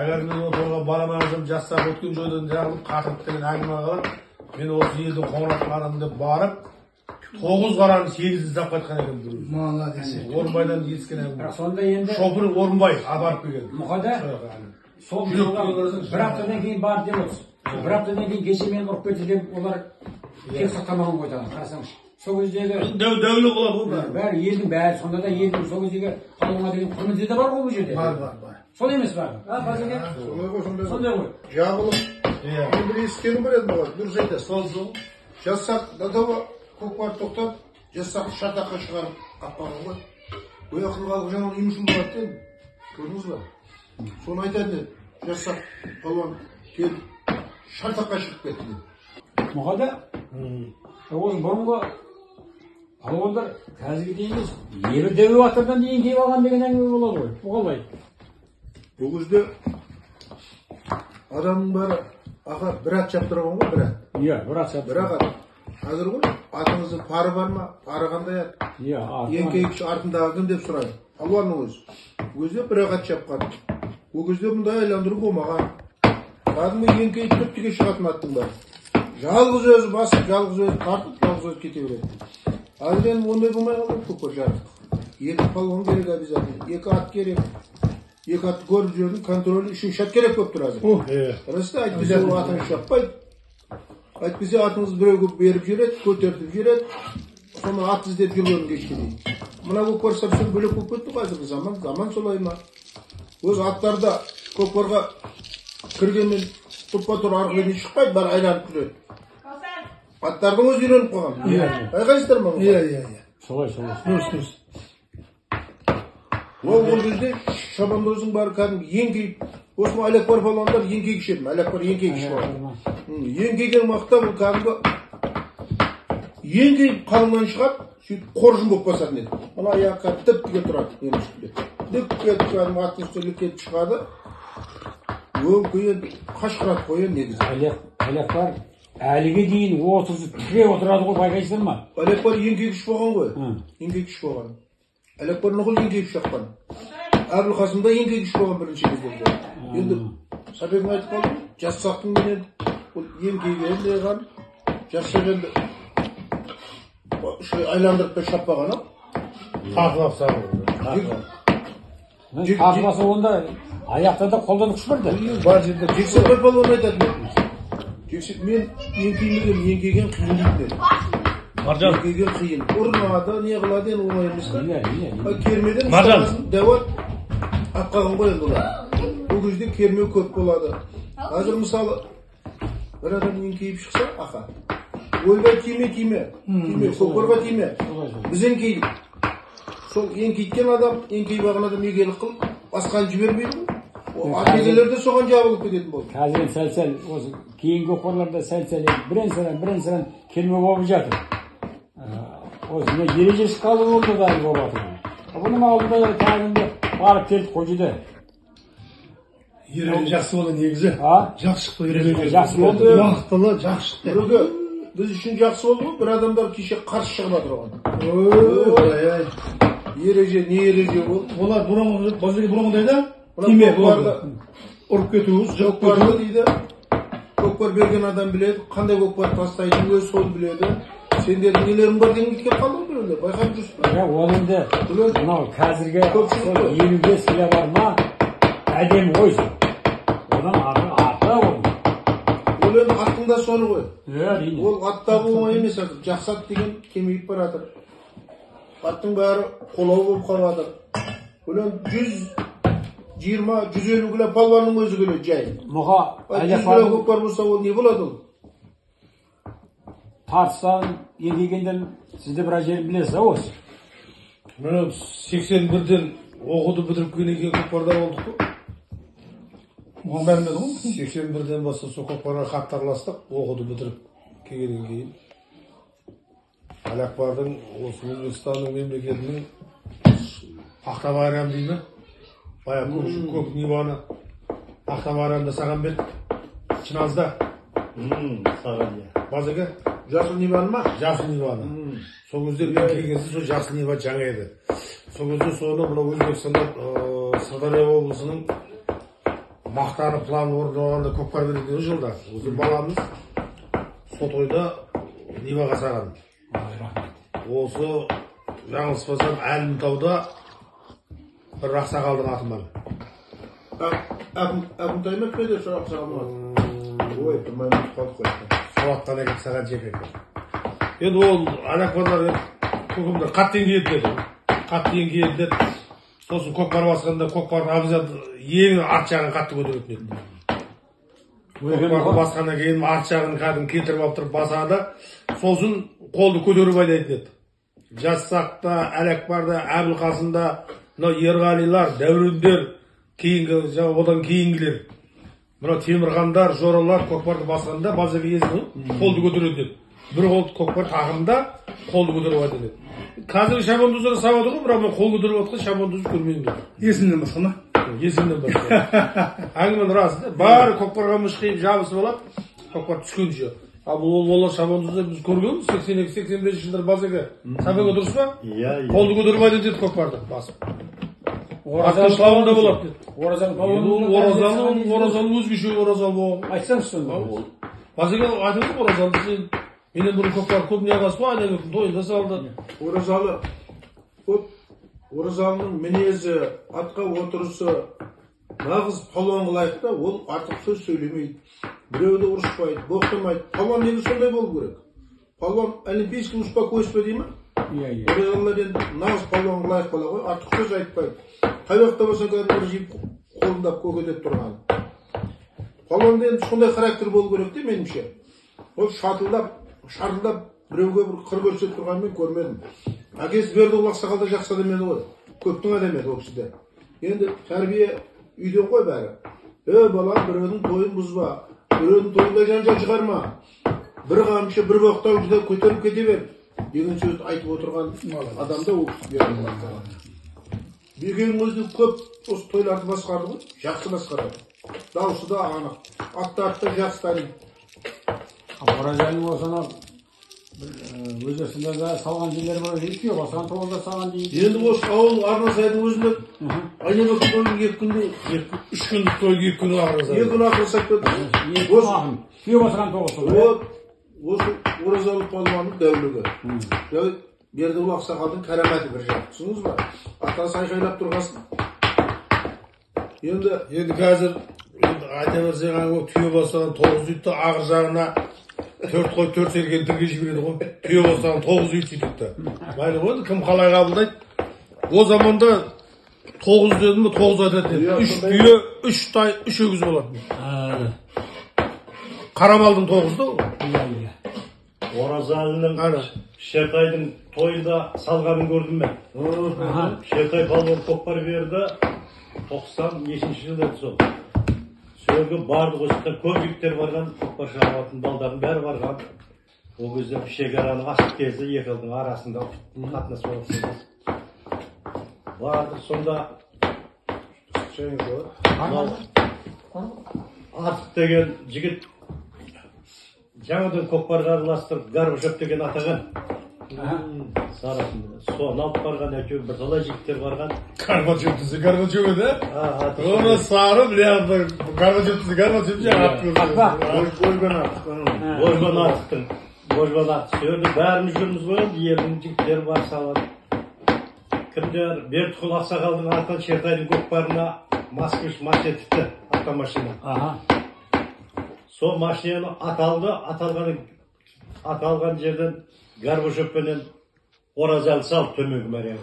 Егер мен ол торға бара алмай қалсам, жастар өткен жойдан жағылып, қатырып деген әңгіме қалады. Мен осы елдің Қоңыраттың адамы деп барып, 9 қараның 8-ін сап қайтқан екен бір өзі. Молодец. Орынбайдан ескен әңгіме. Бірақ сонда енді Шопыр Орынбай апарып келген. Мұқада сол бір аптадан кейін бар деп отырсыз. Бір аптадан кейін кеше мені ұрып кетті деп олар тек сақтамаған ғой тағы, қарасаңызшы. Сол кездегі дәулі болады ғой бәрі. Бәрі елдің бәрі, сонда да елдің сол кездегі палуанға деген құрметі де бар ғой бұл жерде. Бар, бар, бар. Сол емес пе? А, Базеке? Солай ғой, сондай. Сондай ғой. Жабылып, Иә. мен бір ескенім бар еді маған, дұрыс айтасыз. Сол сол. Жазсақ, до того көкпар тоқтап, жазсақты шатаққа шығарып апарған ғой. Ой, ақылға алғы жаман ұйымшыл болады дедім. Көрдіңіз ба? Соны айтатын еді. Жазсақ палуан келіп шатаққа шығып кетті деді. Мұқада, осы бұрынғы палуандар қазіргідей емес, небір дәу батырдан дейін келіп алған деген әңгіме болады ғой. Бұл қалай? Бұл кезде адамның бәрі аға бір ат шаптырған ғой, бір ат. Иә, бір ат шаптырған. Бір ақ ат. Қазір ғой, атыңыздың пары бар ма? Пары қандай ат? Иә, аты. Еңкейгіш артындағы кім деп сұрайды. Палуанның өзі. Ол кезде бір ақ ат шапқан. Ол кезде мұндай айландыру болмаған. Кәдімгі еңкейіп түп-түге шығатын аттың бәрі. Жалғыз өзі басып, жалғыз өзі тартып, жалғыз өзі кете береді. Қазір енді ондай болмай қалды көкпар жарық. Екі палуан керек обязательно, екі ат керек. Екі атты көріп жүрдің, контролі үшінші ат керек болып тұр қазір. Рас та, әйтпесе ол атыңыз шаппайды. Әйтпесе атыңыз біреуге беріп жібереді, көтертіп жібереді. Соны ат іздеп жүрген кешке дейін. Мына көкпар совсем бөлек болып кетті қазіргі заман, заман солай ма? Өз аттарда көкпарға кіргеннен тұпа тұр арғы бетіне шықпайды, бәрі айланып күледі. Аттардың өзі үйреніп қалған. Байқайсыздар ма? Иә, иә, иә. Солай, солай. Дұрыс, дұрыс. Ол кезде шабандоздың бәрі кәдімгі еңкейіп, осыны Әлиакбар палуандар еңкейгіш еді, Әлиакбар еңкейгіш болған. Еңкейген уақытта бұл кәдімгі еңкейіп қалыңнан шығады, сөйтіп қоржын болып басатын еді. Мына аяғы кәдімгі тіп-тіке тұрады ненің үстінде. Лік кетіп кәдімгі аттың үстіне лік кетіп шығады. Өңкей енді қашқырады қой енді негізі. Әлиакбар әліге дейін 30 тіке отырады ғой, байқайсыздар ма? Әлиакбар еңкейгіш болған ғой. Еңкейгіш болған. Әлиакбар Нұғыл еңкейгіш шапқан. Әбілқасым да еңкейгіш болған бірінші кездерде. Енді Сәбең айтып қалды, Жассақтың менен ол еңкейген деген, Жассақ енді айландырып та шаппаған ау. Тартылап салды. Тартыласа онда аяқта да қолда да күш бар да. Бар жерде Жексенбай палуан айтатын еді. Жексен, мен еңкеймеген, еңкейген қиын дейтін еді. Маржан. Еңкейген қиын. Ұрынады, не қылады енді оңай емес та. Иә, иә. Кермеден Маржан. ұстағасын дәу ат ап қалған ғой енді олар. Ол кезде керме көп болады. Қазір мысалы бір адам еңкейіп шықса, ақа. Ойбай тиме, тиме. Тиме, көкпарға тиме. Біз еңкейдік. Сол еңкейткен адам, еңкейіп алған адам егелік қылып, басқаны жібермейді ғой. Ол ат егелер де соған жабылып кететін болды. Қазір енді сәл-сәл осы кейінгі көкпарларда сәл-сәл бірен-саран керме болып жатыр. Осы мына ереже шыққалы болды да әлі болып жатыр. Бұның алдында кәдімгі барып келдік қой жерде. Ереже жақсы болды негізі. А? Жақсы шықты ереже. Жақсы болды. Уақытылы жақсы шықты. Біреуге біз үшін жақсы болды ғой, бір адамдар кеше қарсы шығып жатыр оған. Ой, Ереже, не ереже болды? Олар бұрынғы, бізге бұрынғыдай да тиме болды. Ұрып кету, жығып кету дейді. Көкпар берген адам біледі, қандай көкпар тастайтынын өзі сол біледі. Сендердің нелерің бар деген кетіп қалды ғой біреулер, байқап жүрсіз бе? Бірақ ол енді мынау қазіргі Көпшілік қой. 55 кило бар ма? Әдемі ғой сол. Одан ары аты ол. Ол енді аттың да соны ғой. Әрине. Ол ат табу оңай емес, жақсы ат деген кемейіп баратыр. Аттың бәрі қолау болып қалып жатыр. Одан 120-150 кило палуанның өзі келеді жай. Мұға 100 кило көкпар болса, ол не болады ол? Тартыстан еңкейгенден сіз де біраз жерін білесіз, а осы? Міне 81-ден оқуды бітіріп келгеннен кейін көкпарда болдық қой. Оған бәрін біледі ғой. 81-ден бастап сол көкпарға қатты араластық, оқуды бітіріп келгеннен кейін. Әлиакбардың осы Өзбекстанның мемлекетінің пахта байрам дейді ме? Баяғы көк ниваны пахта байрамда саған берді. Чиназда. Саған иә. Базеке? Жасыл ниваны ма? Жасыл ниваны. Сол кезде мен келген кезде сол жасыл нива жаңа еді. Сол кезде соны мына Өзбекстанда Сырдария облысының мақтаны план орындалғанда көкпар береді ол жылда. Осы баламыз сол тойда ниваға саған. Осы жаңылыспасам Әлімтауда бір ақсақалдың аты бар. Әкімтай ма еді сол ақсақалдың аты? Ой, білмеймін, ұмытып қалдық қой. Сол аттан әкеліп саған жеке екен. Енді ол Әлиакбарлар көкемдер қатты еңкейеді деді. Қатты еңкейеді деді. Сосын көкпар басқанда көкпардың обязательно ең арт жағын қатты көтеретін еді. Көкпарды басқаннан кейін арт жағын кәдімгі кетіріп алып тұрып басады. Сосын қолды көтеріп айдайтын еді. Жассақта, Әлиакбарда, Әбілқасымда, мынау Ерғалилар, Дәурендер, кейінгі, одан кейінгілер. Мынау Темірхандар, Жоралар көкпарды басқанда базаға кезінде қолды көтеретін еді. Бір қол көкпар тағымда қолды көтеріп айдайтын еді. Қазіргі шабандоздар сабады ғой, бірақ мен қол көтеріп жатқан шабандозды көрмеймін деді. Есімнен басқа ма? Есімнен басқа. Әңгіменің расы да. Бәрі көкпарға мышқиып жабысып алады, көкпар түскенше. Ал бұл олар шабандоздар біз көргенбіз 82-85 жылдар базаға. Сабеге дұрыс па? Иә, иә. Қолды көтеріп айдайтын еді көкпарды басып. Аттың шылауында болады деді. Оразалы Оразалы, Оразалы өзгеше Оразалы болған. Айтсаңшы сонда. Базеке айтыңыз, Оразалы сен менен бұрын көкпар көп не қыласыз ғой, Айнабектің тойында салды. Оразалы көп, Оразалының мінезі, атқа отырысы нағыз палуанға лайық та, ол артық сөз сөйлемейді, біреуді ұрыспайды, боқтамайды. Палуан негізі сондай болу керек. Палуан олимпийский успокойство дей ма? Иә, иә. Оразалылар енді нағыз палуанға лайық бала ғой, артық сөз айтпайды. Қай уақытта болса кәдімгі бір жиып қолындап көкетіп тұрған. Палуанда енді сондай характер болу керек те меніңше. Ол шатылдап, шарылдап біреуге бір қыр көрсетіп тұрғанын мен көрмедім. Әкесі Бердіқұл ақсақал да жақсы адам еді ғой. Көптің адамы еді ол кісі де. Енді тәрбие үйден ғой бәрі. Е, балам, біреудің тойын бұзба, біреудің тойында жанжал шығарма. Бір қамшы, бір боқтау жүдә көтеріп кете бер деген сөзді айтып отырған адам да ол кісі Бердіқұл ақсақал. Бекеннің өзі көп осы тойларды басқарды ғой, жақсы басқарады. Дауысы да анық, аттарды да жақсы таниды. Оразалының осыны Өзбекстанда да салған жерлері бар, түйе басқан тоғызда салған дейді. Енді осы ауыл Арнасайдың өзінде Айнабектің тойын 2 күнде, 3 күндік той 2 күні Арнасай. 2 күн ақыры сап кетті. Түйе басқан тоғыз. Осы Оразалы палуанның дәулігі. Бердіқұл ақсақалдың кәраматы бір жағы. Түсіндіңіз ба? Атасы айқайлап тұрғасын. Енді қазір енді айта берсең, түйе басқан 9 үйді ағыр жағына 4 қой 4 серген тілге жібереді ғой. Түйе бастаған 9 үй сөйтіпті. Майлы ғой, кім қалай қабылдайды. О заманда 9 дедім бе, 9 айтатын еді. 3 түйе, 3 тай, 3 өгіз болатын. Қара малдың 9-ы да ол. Оразалының Шертайдың тойында салғанын көрдім мен. Шертай палуан көкпар берді. 92 жылы еді сол. Сөргі барлық осы көп жігіттер барған, көкпар шабатын балдардың бәрі барған. Ол кезде шекараның ашық кезі, екі елдің арасында қатынас болып жатыр. Бардық сонда Артық деген жігіт жаңадан көкпарға араластырып, Горбачев деген атаған. Сарасында. Соны алып барған, әйтеуір бірталай жігіттер барған. Горбачев десе Горбачев еді. Оны сары біледі, Горбачев десе Горбачев жаңа ат көрді. Божбан Артықтың. Божбан Артық. Сол бәріміз жүрміз ғой, енді елдің жігіттері бар салады. Кімдер Бердіқұл ақсақалдың артынан Шертайдың көкпарына Москвич мас етіпті автомашина. Сол машинаны ат алды, ат алған жерден Горбачевпенен Оразалы салып төменгі Мәреге.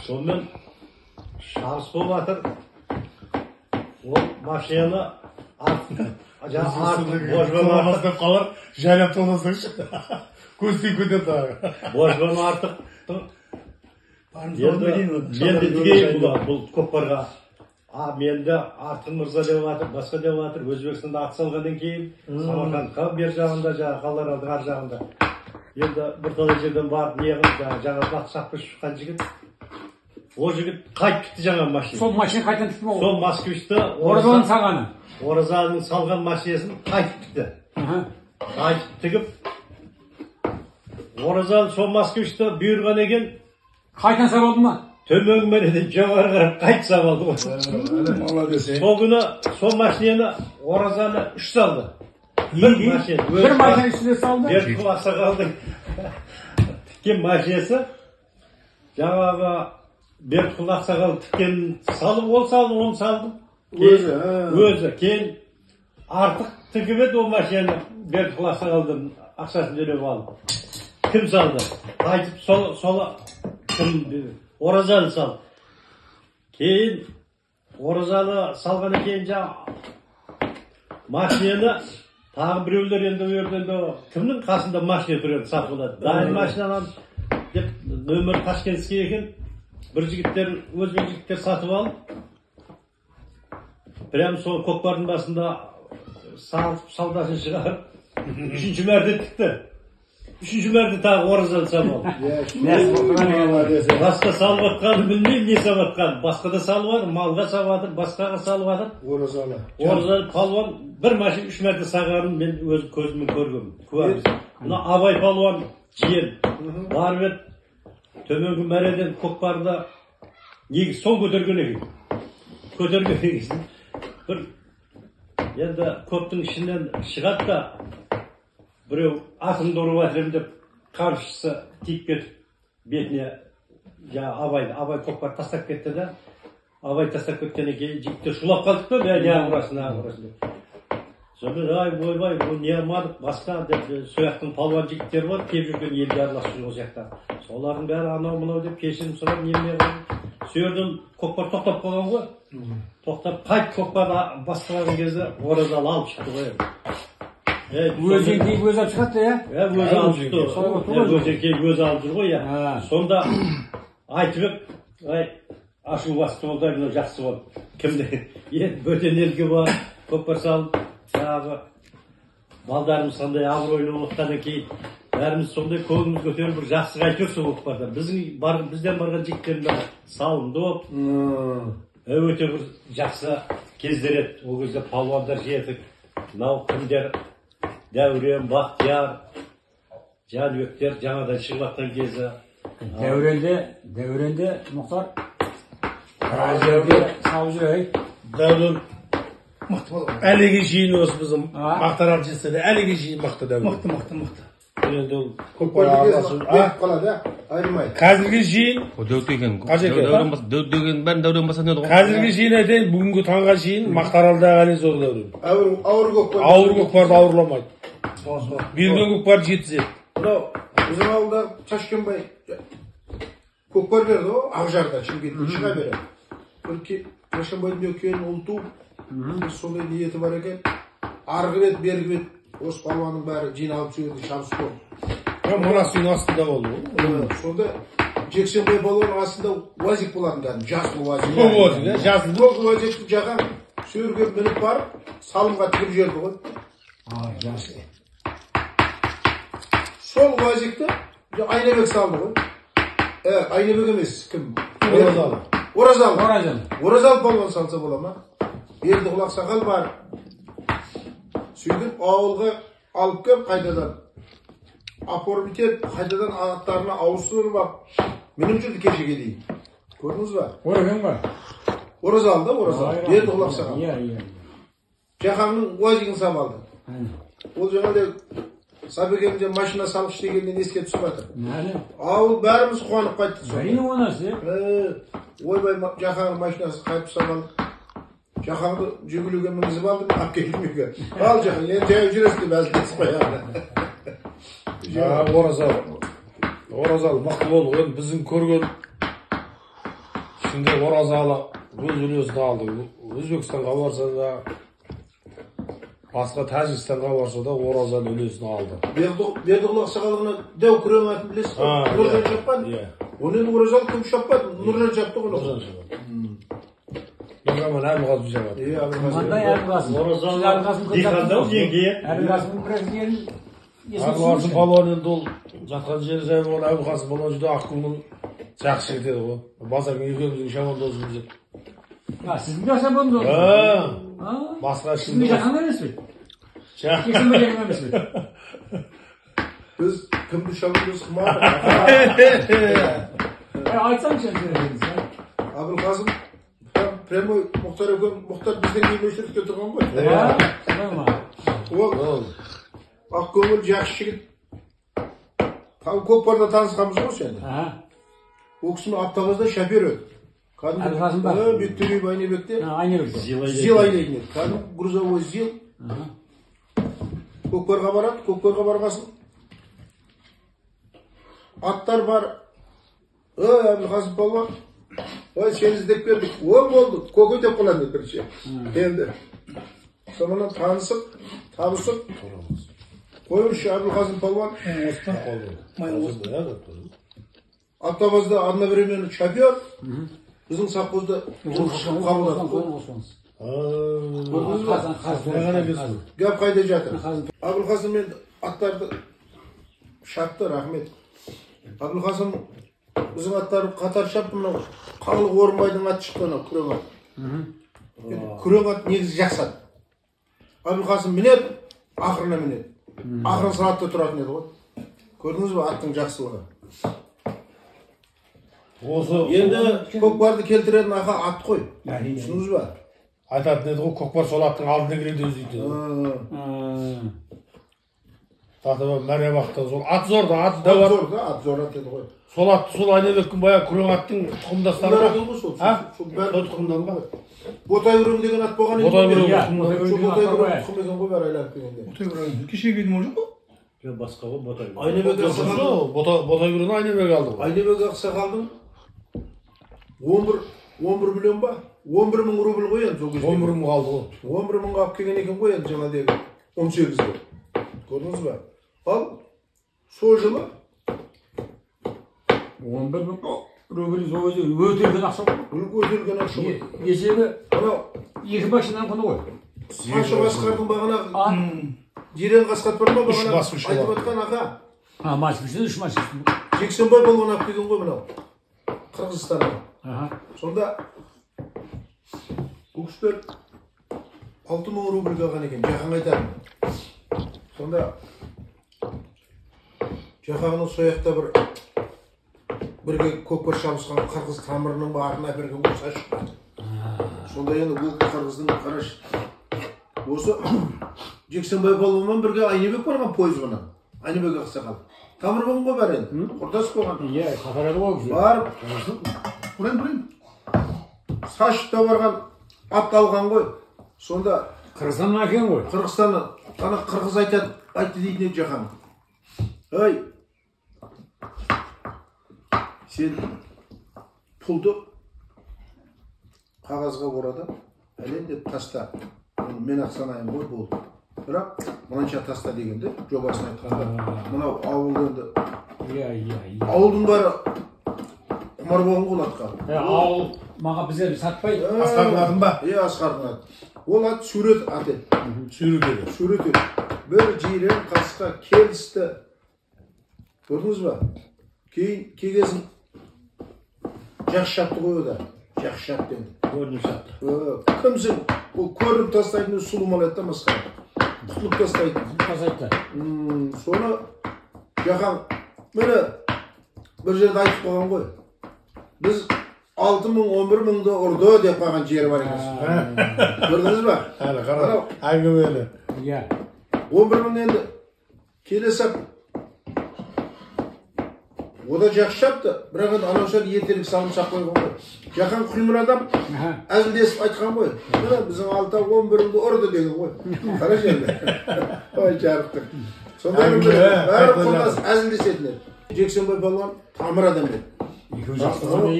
Сонымен шабыс болып жатыр. Ол машинаны артық қалар, жайлап тоқтасаңшы. Көз тиіп кетеді тағы. Божбан артықтың енді тігейін бұл көкпарға. Менді Артық мырза деп жатыр, басқа деп жатыр. Өзбекстанда ат салғаннан кейін Самарқандқа бер жағында, жаңағы Қаларалдың ар жағында. Енді бірталай жерден барып не қылып, жаңа ат шапқыш шыққан жігіт. Ол жігіт қайтып кетті жаңа машина. Сол машина қайтадан тікті ме? Сол Москвичті Оразаның салғаны. Оразаның салған машинасын қайтып тікті. Қайтып тігіп, Оразалы сол Москвичті бұйырған екен. Қайтан сап алды ма? Төменгі мәреден жоғары қарап қайтып сап алды ғой. Молодец. Сол күні сол машинаны Оразаны үш салды. Бір машина. Бір машина үстіне салды. Бердіқұл ақсақалдың тіккен машинасы. Жаңағы Бердіқұл ақсақал тіккен салып, ол салды, оны салды. Өзі. Кейін артық тігіп еді ол машинаны Бердіқұл ақсақалдың ақшасын төлеп алып. Кім салды? Қайтып сол кім Оразалы салды. Кейін Оразалы салғаннан кейін жаңа машинаны тағы біреулер енді ол жерде енді кімнің қасында машина тұр еді сатып алады. Дайын машинадан деп нөмір ташкентский екен. Бір жігіттер, өзбек жігіттер сатып алып, прям сол көкпардың басында салып, саудасын шығарып, үшінші мәрте тікті. Үшінші мәрте тағы Оразалы салып алды. Басқа салып жатқанын білмеймін, не салып жатқанын. Басқа да салып жатыр, малға салып жатыр, басқаға салып жатыр. Оразалы. Оразалы палуан бір машина үш мәрте салғанын мен өз көзіммен көргенмін. Куәміз. Мына Абай палуан жиен барып еді, төменгі мәреден көкпарды негізі сол көтерген екен. Көтерген екен. Бір енді көптің ішінен шығады да біреу атымды ұрып жатырмын деп қамшысы тиіп кетіп бетіне жаңа Абай көкпар тастап кетті да. Абай тастап кеткеннен кейін жігіттер шулап қалдық та, неғып ұрасың, неғып ұрасың деп. Сонымен ай ойбай, бұл не қылмадық, басқа деп сол жақтың палуан жігіттері бар, келіп жүрген елге араласып жүрген ол жақта. Солардың бәрі анау мынау деп кешірім сұрап немене қылып. Сол жерден көкпар тоқтап қалған ғой. Тоқтап қайтып көкпарды басқарған кезде Оразалы алып шықты ғой енді. Өзі кейіп өзі алып шығады, иә? Өзі алып шықты. Өзі кейіп өзі алып жүр ғой, иә. Сонда айтып ек, ай, ашу басты болды, мынау жақсы болды. Кімді? Енді бөтен елге барып, көкпар салып, жаңағы балдарымыз қандай абыройлы болғаннан кейін бәріміз сондай көңіліміз көтеріп бір жақсы қайтып сол көкпардан. Бізден барған жігіттердің бәрі салымды болып, өте бір жақсы кездер еді. Ол кезде палуандар жетік, мынау кімдер, Дәурен, Бақтияр, Жәнібектер жаңадан шығып жатқан кезі. Дәуренде Мұхтар жерде салып жүр, ей. Дәурен әліге шейін осы біздің Мақтарал жетсе әліге шейін мықты Дәурен. Мықты. Енді ол Көкпар қалады, айырмайды. Қазіргі жиын Дәурен Дәурен басатын еді ғой. Қазіргі жиын айтайын, бүгінгі таңға шейін Мақтаралдағы әлі зор Дәурен. Ауыр көкпар. Ауыр көкпарды ауырламайды. Берген көкпар жеткізеді. Мынау біздің ауылда Ташкенбай көкпар берді ғой, Ақжарда, Шымкенттен шыға береді. Бір Ташкенбайдың үлкен ұл туып, сондай ниеті бар екен. Арғы бет, бергі бет осы палуанның бәрі жиналып сол жерде шабыс болды. Мына сүйдің астында болды ғой. Сонда Жексенбай палуанның астында уазик болатын кәдімгі, жасыл уазик. Көк уазик, жасыл. Көк уазикті жақан сол жерге мініп барып, салымға тігіп жіберді ғой. Жасыл. Сол уазикті Айнабек салды ғой. Айнабек емес, кім? Оразалы. Оразалы. Оразалы палуан салса бола ма? Бердіқұл ақсақал бар. Сөйтіп ауылға алып келіп қайтадан оформить етіп, қайтадан аттарына ауыстырып алып мініп жүрді кешеге дейін. Көрдіңіз ба? Ораған ба? Оразалы да, Оразалы. Бердіқұл ақсақал. Иә, иә. Жаһанның уазигін сап алды. Ол жаңағыдай Сабекемде машина салғыш дегеннен еске түсіп жатыр. Ауыл бәріміз қуанып қайттық сонда. Әрине онасы. Ойбай, Жаһанның машинасы қайтып сап алдық. Жақаңды Жигулиге мінгізіп алдым, алып келдім үйге. Ал Жақаң, енді жаяу жүресің деп әзілдесіп қояды. Оразалы мықты болды ғой. Енді біздің көрген ішінде Оразалы өз үлесін алды. Өзбекстанға барса да, басқа Тәжікстанға барса да Оразалы үлесін алды. Бердіқұл ақсақалығына дәу күрең атын білесіз ғой? Нұржан шаппады. Оны енді Оразалы көп шаппады, Нұржан шапты ғой. Нұржан шапты. Нұржан Әбілқасым шапады. Қандай Әбілқасым? Оразалы диқандау жеңге. Әбілқасымның президенті. Әбілқасым палуан енді ол жатқан жері жайлы болған. Әбілқасым палуан жүдә ақкөңіл жақсы жігіт еді ғой. Базаркең екеуміздің шабандозымыз еді. Сіздің де шабандозыңыз? Басқа ешкім. Сіздің Жақан емес пе? Жексенбай Жақан емес пе? Біз кімді шабандоз қылмадық? Айтсаңшы енді. Әбілқасым прямой Мұхтар екеуміз, Мұхтар бізден кейін өшіртке тұрған ғой. Ол ақкөңіл жақсы жігіт. Көкпарда танысқанбыз ғой сені. Ол кісінің Ақтабазда шопер еді. Әбілқасым ба? Бектөреев Айнебекте ЗИЛ айдайтын еді. Кәдімгі грузовой ЗИЛ. Көкпарға барады, көкпарға барғасын аттар бар. Ой, Әбілқасым палуан, ой, сені іздеп келдік. О, болды, көке деп қалады бірінші. Енді сонымен танысып, табысып, қойыңызшы Әбілқасым палуан. Ақтабазда одновременно шофер, біздің совхозда қабылдады. Көрдіңіз ба? Гәп қайда жатыр? Әбілқасым енді аттарды шапты, рахмет. Әбілқасым біздің аттары қатар шапты, мынау Қарлық Орынбайдың аты шықты анау күрең ат. Күрең ат негізі жақсы ат. Әбілқасым мінеді, ақырына мінеді. Ақырын сағатта тұратын еді ғой. Көрдіңіз бе аттың жақсылығы? Енді көкпарды келтіретін аға ат қой. Түсіндіңіз бе? Айтатын еді ғой, көкпар сол аттың алдына кіреді өзі дейді. Татыбай Мәриям ақтан сол ат зор да, ат да бар. Зор да, ат зор ат еді ғой. Сол ат, сол Айнабектің баяғы күрең аттың тұқымдастары. Сол сол тұқымдан ба? Ботай күрең деген ат болған еді. Ботай күрең. Сол ботай күрең тұқым екен ғой бәрі айланып келгенде. Ботай күрең кешегі едім ол жоқ қой? Жоқ, басқа ғой ботай. Айнабек ақсақалдың Ботай күреңді Айнабек алды ғой. Айнабек ақсақалдың 11 миллион ба? 11 мың рубль ғой енді сол кезде. 11 мың алды ғой. 11 мыңға алып келген екен ғой енді жаңағыдегі 18-де. Көрдіңіз бе? Ал сол жылы 11 мың рубль сол кезде өте үлкен ақша ғой. Өте үлкен ақша ғой. Есебі анау екі машинаның құны ғой. Саша Қасқардың бағана Жирен Қасқат бар ма бағана айтып отқан аға? Машина, үш машина. Жексенбай палуан алып келген ғой мынау. Қырғызстаннан. Сонда бұл кісілер 6 мың рубльге алған екен, Жақанға айтарым. Сонда Жақанның сояқта бірге көкпар шабысқан қырғыз тамырының барына әперген ғой Сашқа. Сонда енді бұл қырғыздың қараш. Осы Жексенбай палуанмен бірге Айнебек барған пойызбенен. Айнебек ақсақал. Тамыр болған ғой бәрі енді. Құрдас болған. Иә, қатар еді ғой. Барып, бұрын. Сашықта барған ат алған ғой. Сонда Қырғызстаннан әкелген ғой. Қырғызстаннан. Ана қырғыз айтады, айтты дейтін еді Жақан. Ей, сен пұлды қағазға орады, әлен деп таста. Оны мен ақ санайын ғой, болды. Бірақ мынанша таста дегенде, жобасын айтқанда, мынау ауыл енді. Иә, иә, иә. Ауылдың бәрі құмар болған ғой атқа. Ауыл маған біздер сатпай. Асқардың атын ба? Иә, Асқардың аты. Ол ат сурет ат еді. Сурет еді. Сурет еді. Бір жирен қасқа келісті. Көрдіңіз ба? Кейін келгесін жақсы шапты ғой о да. Жақсы шапты енді. Көрініп шапты. Кімсің? Ол көрініп тастайтын сұлу мал еді да масқара. Құтылып тастайтын. Тастайтын. Соны Жақан міне бір жерде айтып қойған ғой. Біз 6 мың, 11 мыңды ұрды деп қойған жері бар екен. Көрдіңіз ба? Әлі қара, әңгімелі. Иә. 11 мың енді келе сап О да жақсы шапты, бірақ енді анау сәл ертерек салым сақ қойған ғой. Жақан құймыр адам әзілдесіп айтқан ғой. Мына біздің Алтау 11-ді ұрды деген ғой. Қарашы енді. Ой, жарықтық. Сондай бәрі құрдас әзілдесетін еді. Жексенбай палуан тамыр адам еді.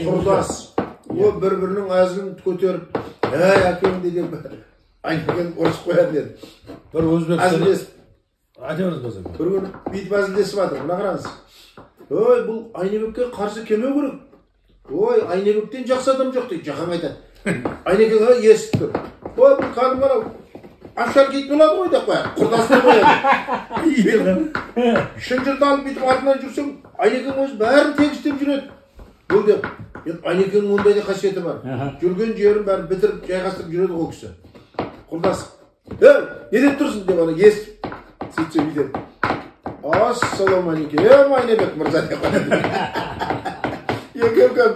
Құрдас. Ол бір-бірінің әзілін көтеріп, әй, әкеңді деп Айнекең ұрысып қоятын еді. Бір өзбек әзілдесіп. Айта беріңіз базар. Бір күні бүйтіп әзілдесіп жатыр. Мына қараңыз. Ой, бұл Айнебекке қарсы келмеу керек. Ой, Айнебектен жақсы адам жоқ дейді. Жақан айтады. Айнекең естіп тұр. Ой, бұл кәдімгі анау Афшар киіт болады ғой деп қояды. Құрдастар қояды. Шынжырды алып бүйтіп артынан жүрсең, Айнекең өзі бәрін тегістеп жүреді. Бұл деп. Енді Айнекеңнің ондай да қасиеті бар. Жүрген жерін бәрін бітіріп, жайғастырып жүреді ғой кісі. Құрдас. Ей, не деп тұрсың деп ана естіп. Сөйтсе бүйтеді. Ассалаумағалейкум, Айнебек мырза деп қояды. Екеуі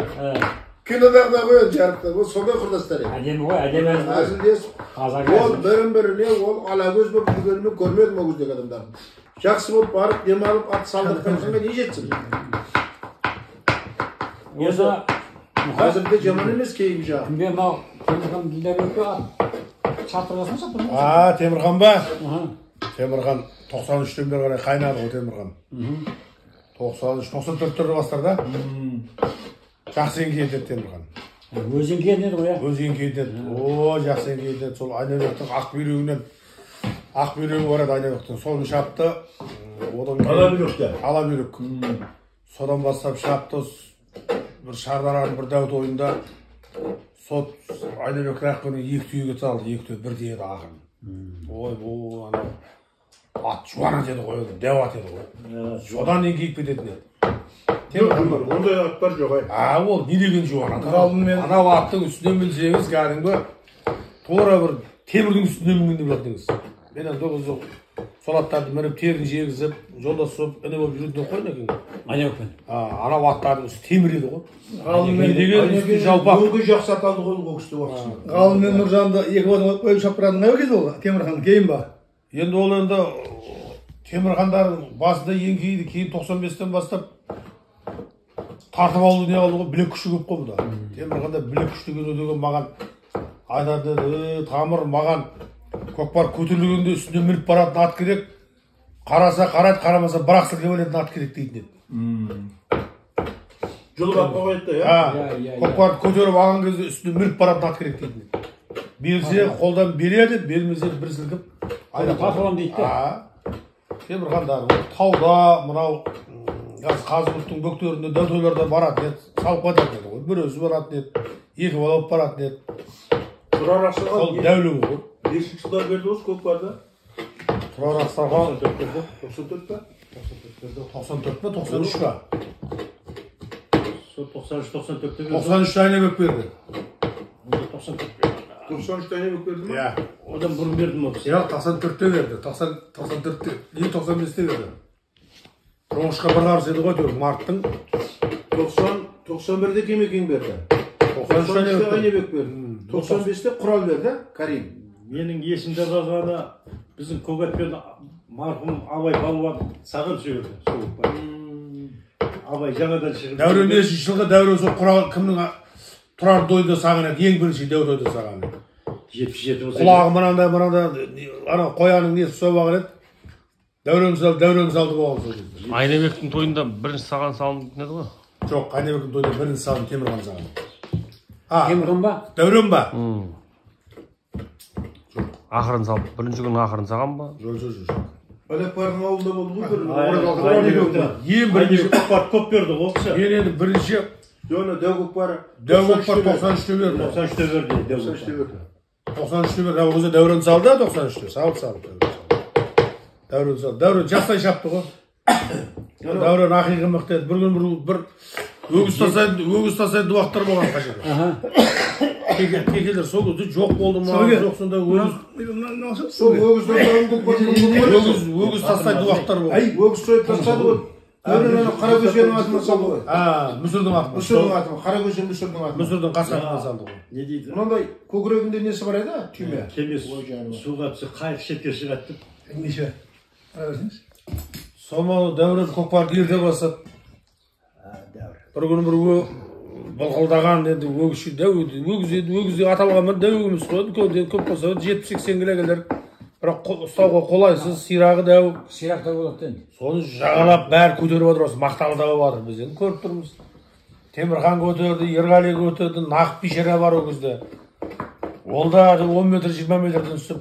кинодағыдай ғой енді жарықтар. Ол сондай құрдастар еді. Әдемі ғой, әдемі әзіл. Әзілдесіп. Ол бірін-біріне, ол алакөз болып жүргенін мен көрмедім ол кездегі адамдарды. Жақсы болып барып, демалып, ат салдырып қайтқанға не жетсін? Осы қазір де жаман емес кейінгі жағы. Кімге мынау Темірхан Ділдәбекке ат шаптырғасын шаптырмасын? А, Темірхан ба? Темірхан 93-тен бері қарай қайнады ғой Темірхан. 93, 94-терде бастар да. Жақсы еңкейді Темірхан. Өзі еңкейетін еді ғой, иә? Өзі еңкейетін еді. О, жақсы еңкейетін еді. Сол Айнабектің ақ бүйрегінен, ақ бүйрегі бар еді Айнабектің. Соны шапты. Одан кейін Ала бүйректе. Ала бүйрек. Содан бастап шапты. Бір Шардараның бір дәу тойында сот Айнабек Раққының екі түйеге салды, екі түйе бірдей еді ақырын. Ой, бұл анау ат жуан ат еді ғой, дәу ат еді ғой. Содан еңкейіп кететін еді. Темірхан ондай аттар жоқ, ай. А, ол не деген жуан ат? Анау аттың үстіне мінсеңіз, кәдімгі тура бір темірдің үстіне мінгендей болатыныңыз. Мен енді ол кезде сол аттарды мініп, терін жегізіп, жолдас болып, іні болып жүретін қой екен. Айнабекпен. Анау аттардың үсті темір еді ғой. Не деген үсті жалпақ. Өңкей жақсы ат алды ғой ол кісі уақытысында. Ғалым мен Нұржанды екі баланы қойып шаптыратын қай кезде ол? Темірхан кейін ба? Енді ол енді Темірхандар басында еңкейді, кейін 95-тен бастап тартып алу не алды ғой, білек күші көп қой бұда. Темірханда білек күш деген деген маған айтады, тамыр маған көкпар көтерілгенде үстіне мініп баратын ат керек, қараса қарайды, қарамаса бір ақ сілкіп алатын ат керек дейтін еді. Жұлып атқа қояды да, иә? Көкпарды көтеріп алған кезде үстіне мініп баратын ат керек дейтін еді. Берсе қолдан береді, бермесе бір сілкіп айдап аламын дейді де. Темірхандар тауда мынау Қазығұрттың бөктерінде дәу тойларда баратын еді, салып кететін еді ғой. Бір өзі баратын еді, екі бала болып баратын еді. Тұрар Ақсақал сол дәулігі ғой. Нешінші жылдар берді осы көкпарды? Тұрар Ақсақал 94 пе? 94 пе, 93 пе? Сол 93, 94-те берді. 93-те Айнабек берді. 94 берді. 93-те Айнабек берді ме? Иә. Одан бұрын берді ме ол кісі? Жоқ, 94-те берді. 94-те, не 95-те берді. Жоңышқа бір қарыс еді ғой, әйтеуір, марттың. 91-де Кемекең берді. 93-те Айнабек берді. 95-те Құрал берді, Карим. Менің есімде қалғаны біздің Көкатпен марқұм Абай палуан саған сүйеді сол көкпар. Абай жаңадан шығып. Дәурен нешінші жылғы Дәурен сол Құрал кімнің Тұрар тойында саған еді, ең бірінші дәу тойда саған еді. 77 болса. Құлағы мынандай, мынандай, ана қоянның несі ұстап алған еді. Дәурен салды, Дәурен салды болған сол кезде. Айнабектің тойында бірінші саған салынатын еді ғой? Жоқ, Айнабектің тойында бірінші салын Темірхан саған. Темірхан ба? Дәурен ба? Ақырын салып, бірінші күні ақырын саған ба? Жоқ, жоқ, жоқ. Әлепбардың ауылында болды ғой бір. Ең бірінші көкпар көп берді ғой ол кісі. Мен енді бірінші Жона дәу көкпар. Дәу көкпар 93-те берді. 93-те берді, дәу 93-те берді. 93-те берді. Ол кезде Дәурен салды, 93-те. Салып, салып. Дәурен салды. Дәурен жастай шапты ғой. Дәурен ақиқи мықты еді. Бір күн бір өгіз тастайтын, өгіз тастайтын уақыттар болған қашан. Текелер сол кезде жоқ болды ма? Жоқ сонда өгіз. Сол өгіз өгіз тастайтын уақыттар болған. Өгіз сойып тастады ғой. Дәурен ана Қаракөсенің атынан салды ғой. Мүсірдің атынан. Мүсірдің атынан, Қаракөсе Мүсірдің атынан. Мүсірдің қасқа атынан салды ғой. Не дейді? Мынандай көкірегінде несі бар еді, түйме. Кеме суға түссе қайық шетке шығады деп. Неше? Қара берсеңізші. Сомалы Дәурен көкпарды ерте басып, Бір күні бір былқылдаған енді өгізші дәу өгіз енді өгіз деп аталған дәу емес қой енді көп болса 70-80 келе келер. Бірақ ұстауға қолайсыз, сирағы дәу. Сирақ дәу болады енді. Соны жағалап бәрі көтеріп жатыр осы мақталда болып жатыр. Біз енді көріп тұрмыз. Темірхан көтерді, Ерғали көтерді, Нақып бейшара бар ол кезде. Ол да 10 метр, 20 метрден түсіп,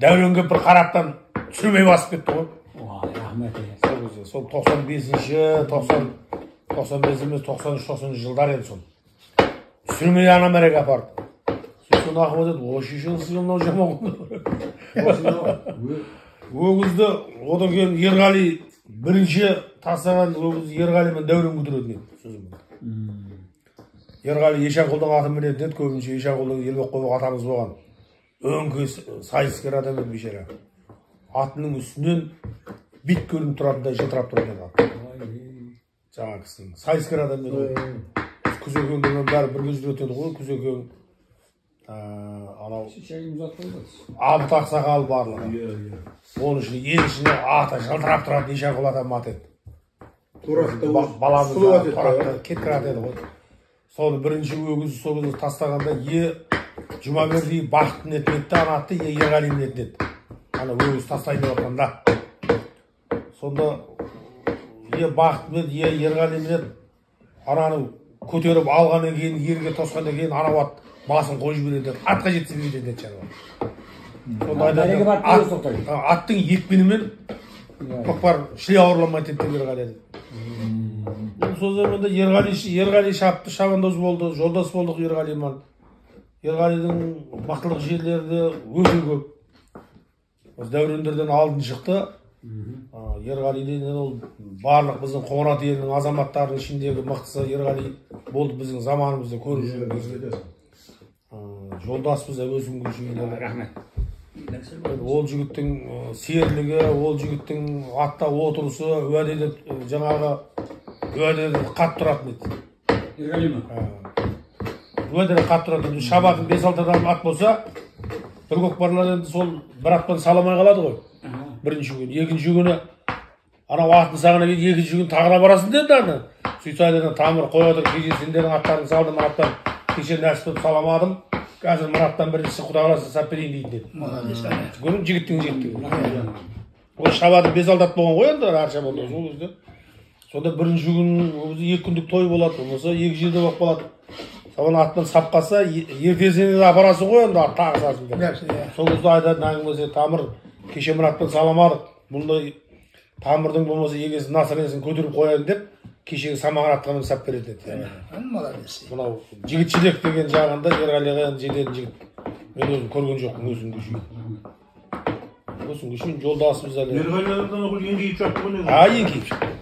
Дәуренге бір қараптан түсірмей басып кетті ғой. Ой, рахмет. Сол кезде, сол 95-ші, 95 емес, 93-94 жылдар еді сол. Түсірмей ана мәреге апарды. Сосын Нақып айтады, о шешеңсіз мынау жаман ғой. Өгізді одан кейін Ерғали бірінші тастаған өгізді Ерғали мен Дәурен көтеретін еді. Сөзім. Ерғали Ешанқұлдың атын мінетін еді, көбінше Ешанқұлдың Елбек қойбақ атамыз болған. Өңкей сайыскер адам еді бейшара. Атының үстінен бит көрініп тұратындай жылтырап тұратын еді ат. Жаңа кісінің сайыскер адам еді ғой. Күзекеңдермен бәрі бірге жүретін еді ғой, Күзекең. Анау Абыт ақсақал барлығы. Оның ішінде ел ішінде аты жылтырап тұратын Ешанқұл атам аты еді. Баламыз торақта кеткір ат еді ғой. Соны бірінші өгіз сол кезде тастағанда Жұмаберді Бақыт мінетін еді, ана атты Ерғали мінетін еді. Ана өгіз тастайын деп жатқанда. Сонда Бақыт мінеді, Ерғали мінеді. Ананы көтеріп алғаннан кейін, ерге тосқаннан кейін анау ат басын қойып жібереді, атқа жеткізіп жібереді еді шаруа. Сонда айтады, аттың екпінімен көкпар шіле ауырламайды еді Ерғали. Сол заманда Ерғали шапты, шабандоз болды, жолдас болдық Ерғалимен. Ерғалидың мықтылық жерлері де өте көп. Дәурендерден алдын шықты. Ерғалиден ол барлық біздің Қоңырат елінің азаматтарының ішіндегі мықтысы Ерғали болды біздің заманымызда көріп жүрген. Жолдаспыз осы күнге шейін. Рахмет. Ол жігіттің серілігі, ол жігіттің атта отырысы, уәдеде жаңағы уәдеде қатты тұратын еді. Ерғали ма? Уәдеде қатты тұратын еді. Шабатын 5-6 адам ат болса, бір көкпарлар енді сол бір атпен саламай қалады ғой. Бірінші күн, екінші күні анау атын сағына келіп, екінші күн тағы да барасың деді аны. Сөйтсе айтады, тамыр қоя тұр, кеше сендердің аттарың салды, мына аттан кеше нәсіп болып саламадым. Қазір мына аттан біріншісі құдай қаласа сап берейін дейтін еді. Көрдің, жігіттің жігіттігі. Ол шабатын 5-6 ат болған ғой енді, әр шабанда сол кезде. Сонда бірінші күн, екі күндік той болады, болмаса екі жерде болып қалады. Соны атпен сап қалса, ертесіне де апарасың ғой енді, тағы сасың деп. Сол кезде айтады, әңгімесі, тамыр, кеше мына атпен саламадық, бұндай тамырдың болмаса егесін насыресін көтеріп қояйын деп, кешегі самағын атқанын сап береді еді. Мынау жігітшілік деген жағында Ерғалиға енді жететін жігіт. Мен өзім көрген жоқпын, өзім көшейін. Өзім көшейін, жолдасымыз әлі. Ерғалидан ол еңкейіп шапты ғой негізі. А, еңкейіп шапты.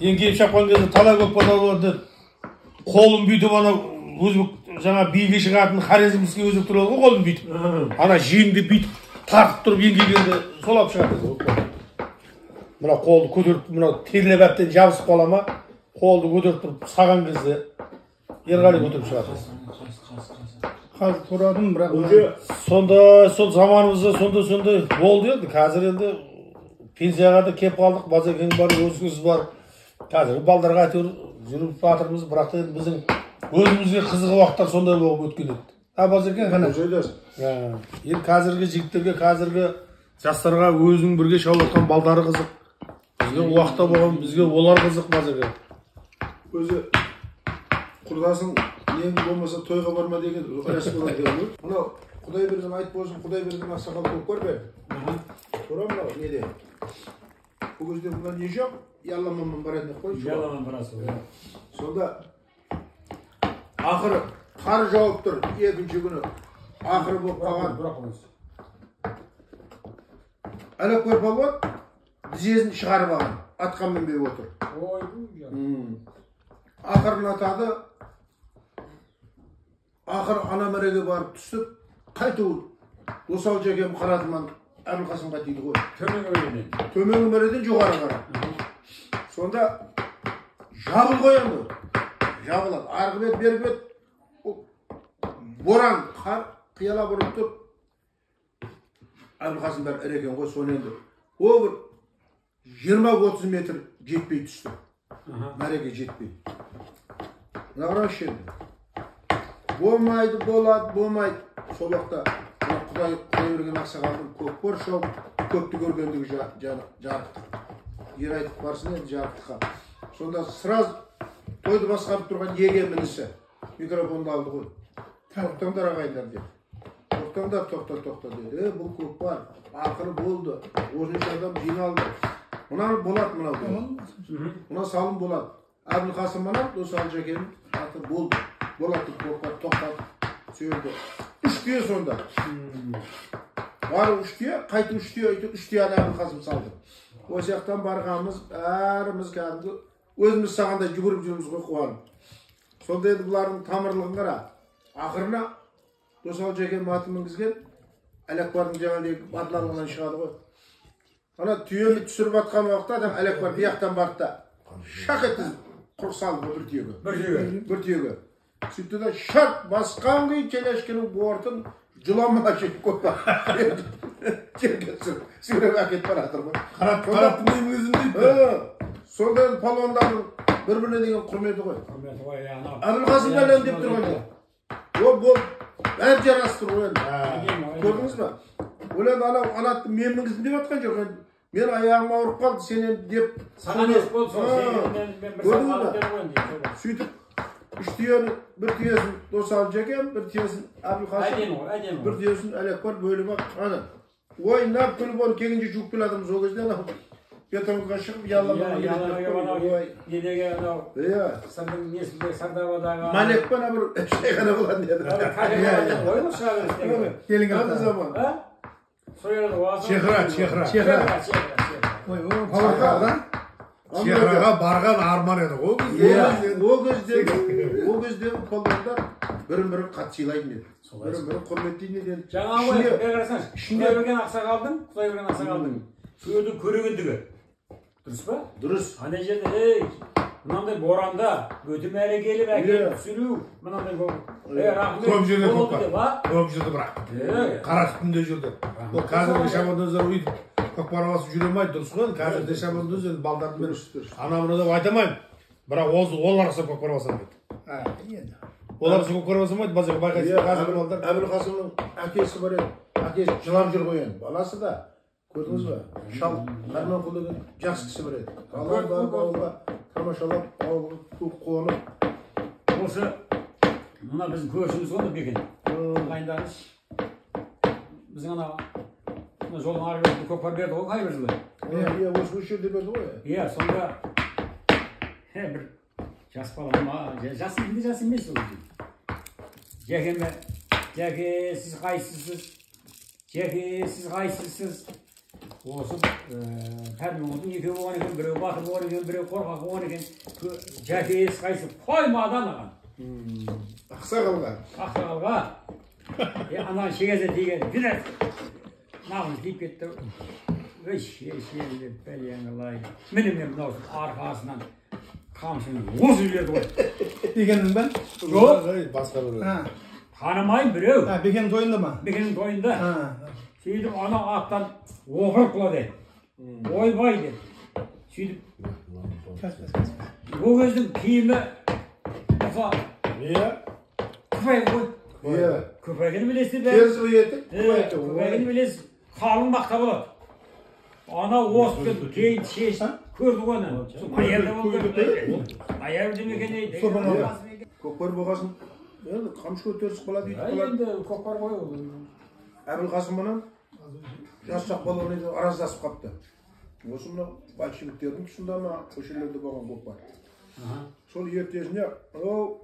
Еңкейіп шапқан кезде талай көп бала болады. Қолын бүйтіп ана өзбек жаңа биге шығатын хорезмский өзбек туралы ғой, қолын бүйтіп. Ана жеңді бүйтіп тартып тұрып еңкейгенде солап шығады. Мына қолды көтеріп, мына терлеп әбден жабысып қала ма, қолды көтеріп тұрып саған кезде Ерғали көтеріп шығады. Қазір тұрадым, бірақ сонда сол заманымызда сондай болды енді. Қазір енді пенсияға да келіп қалдық, базекең бар, өзіңіз бар. Қазір балдарға әйтеуір жүріп жатырмыз, бірақ та енді біздің өзімізге қызығы уақыттар сондай болып өткен еді. А базекең, енді қазіргі жігіттерге, қазіргі жастарға өзің бірге шауып жатқан балдары қызық. Бізге уақытта болған, бізге олар қызық базекең. Өзі құрдасың ең болмаса тойға барма деген рас болады деген ғой. Мынау Құдайберген айтып болсын, Құдайберген ақсақал көкпар берді. Тура мынау неде? Бұл кезде мына не жоқ, Ялламанмен баратын еді қой. Ялламан барасың. Сонда ақыры қар жауып тұр, екінші күні ақыры болып қалған. Әліпбай палуан тізесін шығарып алған, атқа мінбей отыр. Ақырын атады, ақыры ана мәреге барып түсіп, қайту осал жекем қарадыман Әбілқасымға дейді ғой. Төменгі мәреден. Төменгі мәреден жоғары қарап. Сонда жабыл ғой енді. Жабылады. Арғы бет, бергі бет боран, қар қиялап ұрып тұр. Әбілқасым бәрі ірі екен ғой, соны енді. О бір 20-30 метр жетпей түсті. Мәреге жетпей. Мына қараңызшы енді. Болмайды, болады, болмайды. Сол уақытта Құдай берген ақсақалдың көкпар шауып, көпті көргендігі жарықтық. Ер айтып барсын енді жарықтыққа. Сонда сразу тойды басқарып тұрған Егем інісі микрофонды алды ғой. Тоқтаңдар ағайындар деді. Тоқтаңдар, тоқта, тоқта деді. Бұл көкпар ақыры болды. Осынша адам жиналды. Мынаны болады мынау деді. Мына салым болады. Әбілқасым мына Досалы Жакенің аты болды. Болады деп көкпар тоқтатып сөйледі. 3 түйе сонда. Барып 3 түйе, қайтып 3 түйе, өйтіп 3 түйені Әбілқасым салды. Осы жақтан барғанымыз, бәріміз кәдімгі өзіміз сағандай жүгіріп жүрміз ғой қуанып. Сонда енді бұлардың тамырлығын қара. Ақырына Досалы Жакен атын мінгізген Әләкбардың жаңағыдай батырлығынан шығады ғой. Ана түйені түсіріп атқан уақытта адам Әләкбар бұл жақтан барды да шақ еткізіп құр салды бір түйеге. Бір түйеге. Сөйтті де шарт басқан күй телешкенің бортын жыланмана жетіп көппа. Жерге түсіріп, сүйреп әкетіп бара жатыр ғой. Қараттым деймін өзім дейді. Сонда енді палуандардың бір-біріне деген құрметі ғой. Әбілқасым бәлен деп тұрған жоқ. Ол бол бәрі жарасып тұр ғой енді. Көрдіңіз ба? Ол енді анау анатты мен мінгіздім деп жатқан жоқ енді. Мен аяғым ауырып қалды, сен енді деп. Саған ес болды сол. Көрдіңіз ба? Сөйтіп 3 түйені, бір түйесін Досалы Жакен, бір түйесін Әбілқасым, бір түйесін Әләкбар бөліп алып, ана ойнап күліп оны келгенше жуып келе жатырмыз. Ол кезде анау бетонға шығып ялламаға келеді. Недегі анау сырдың несінде Сардабадағы Малек па ана бір шайхана болатын еді. Келіңіз заман. Чехра, Чехра. Ой, ой, Чехраға барған арман еді ғой. Ол кездегі палуандар бірін-бірін қатты сыйлайтын еді. Бірін-бірін құрметтейтін еді. Жаңа ғой, құдай қарасаңшы, Құдай берген ақсақалдың, Құдай берген ақсақалдың сөздің көрегендігі. Дұрыс па? Дұрыс. Ана жерде, ей, мынандай боранда өте мәре келіп әкеліп түсіру, мынандай рахмет. Көп жерде көкпар. Көп жерде бірақ. Қара түтінде жүрді. Ол қазіргі шабандоздар өйтіп көкпар басып жүре алмайды, дұрыс қой. Қазіргі шабандоз енді балдарды мен ана мына деп айта алмаймын. Бірақ олар ұқсап көкпар баса алмайды. Олар ұқсап көкпар баса алмайды, базар байқайсың қазіргі балдар. Әбілқасымның әкесі бар еді. Әкесі жылап жүр ғой енді, баласы да. Көрдіңіз ба? Шал Қарманқұл деген жақсы кісі бар еді. Балалар барып ауылға тамашалап, ауылға көп қуанып. Осы мына біздің көршіміз ғой Бекен. Ағайындарымыз. Біздің ана жолдың ары бетінде көкпар берді ғой қай бір жылы. Иә, осы жерде берді ғой. Иә, сонда бір жас бала ма, жас енді жас емес ол. Жәкеме, Жәке, сіз қайсысыз? Жәке, сіз қайсысыз? Осы Пәрменқұлдың екеуі болған екен, біреу батыр болған екен, біреу қорқақ болған екен. Жәке, сіз қайсысыз? Қоймадан аған. Ақсақалға. Ақсақалға. Ана шегесі тиген, бір нағыз тиіп кетті. Өй, шешем деп бәлең қылай. Міне мен мынау арқасынан қамшыны осып жіберді ғой. Бекеннің бе? Жоқ. Басқа біреу. Танымаймын біреу. Бекеннің тойында ма? Бекеннің тойында. Сөйтіп ана аттан оқырып құлады. Ойбай деп. Сөйтіп ол кездің киімі Иә. Күпәй ғой. Иә. Күпәйгіні білесіз бе? Теріс етік, күпәйгіні білесіз. Қалың мақта болады. Ана осып кетті, кейін шешіп көрді ғой ана. Сол ноябрьде болды. Ноябрьде ме екен ей? Көкпар болғасын, енді қамшы көтерісіп қалады, үйтіп қалады. Енді көкпар ғой ол. Әбілқасым менен жас шақ балалар араздасып қапты. Осы мынау большевиктердің тұсында ма, көшелерде болған көкпар. Сол ертесіне ол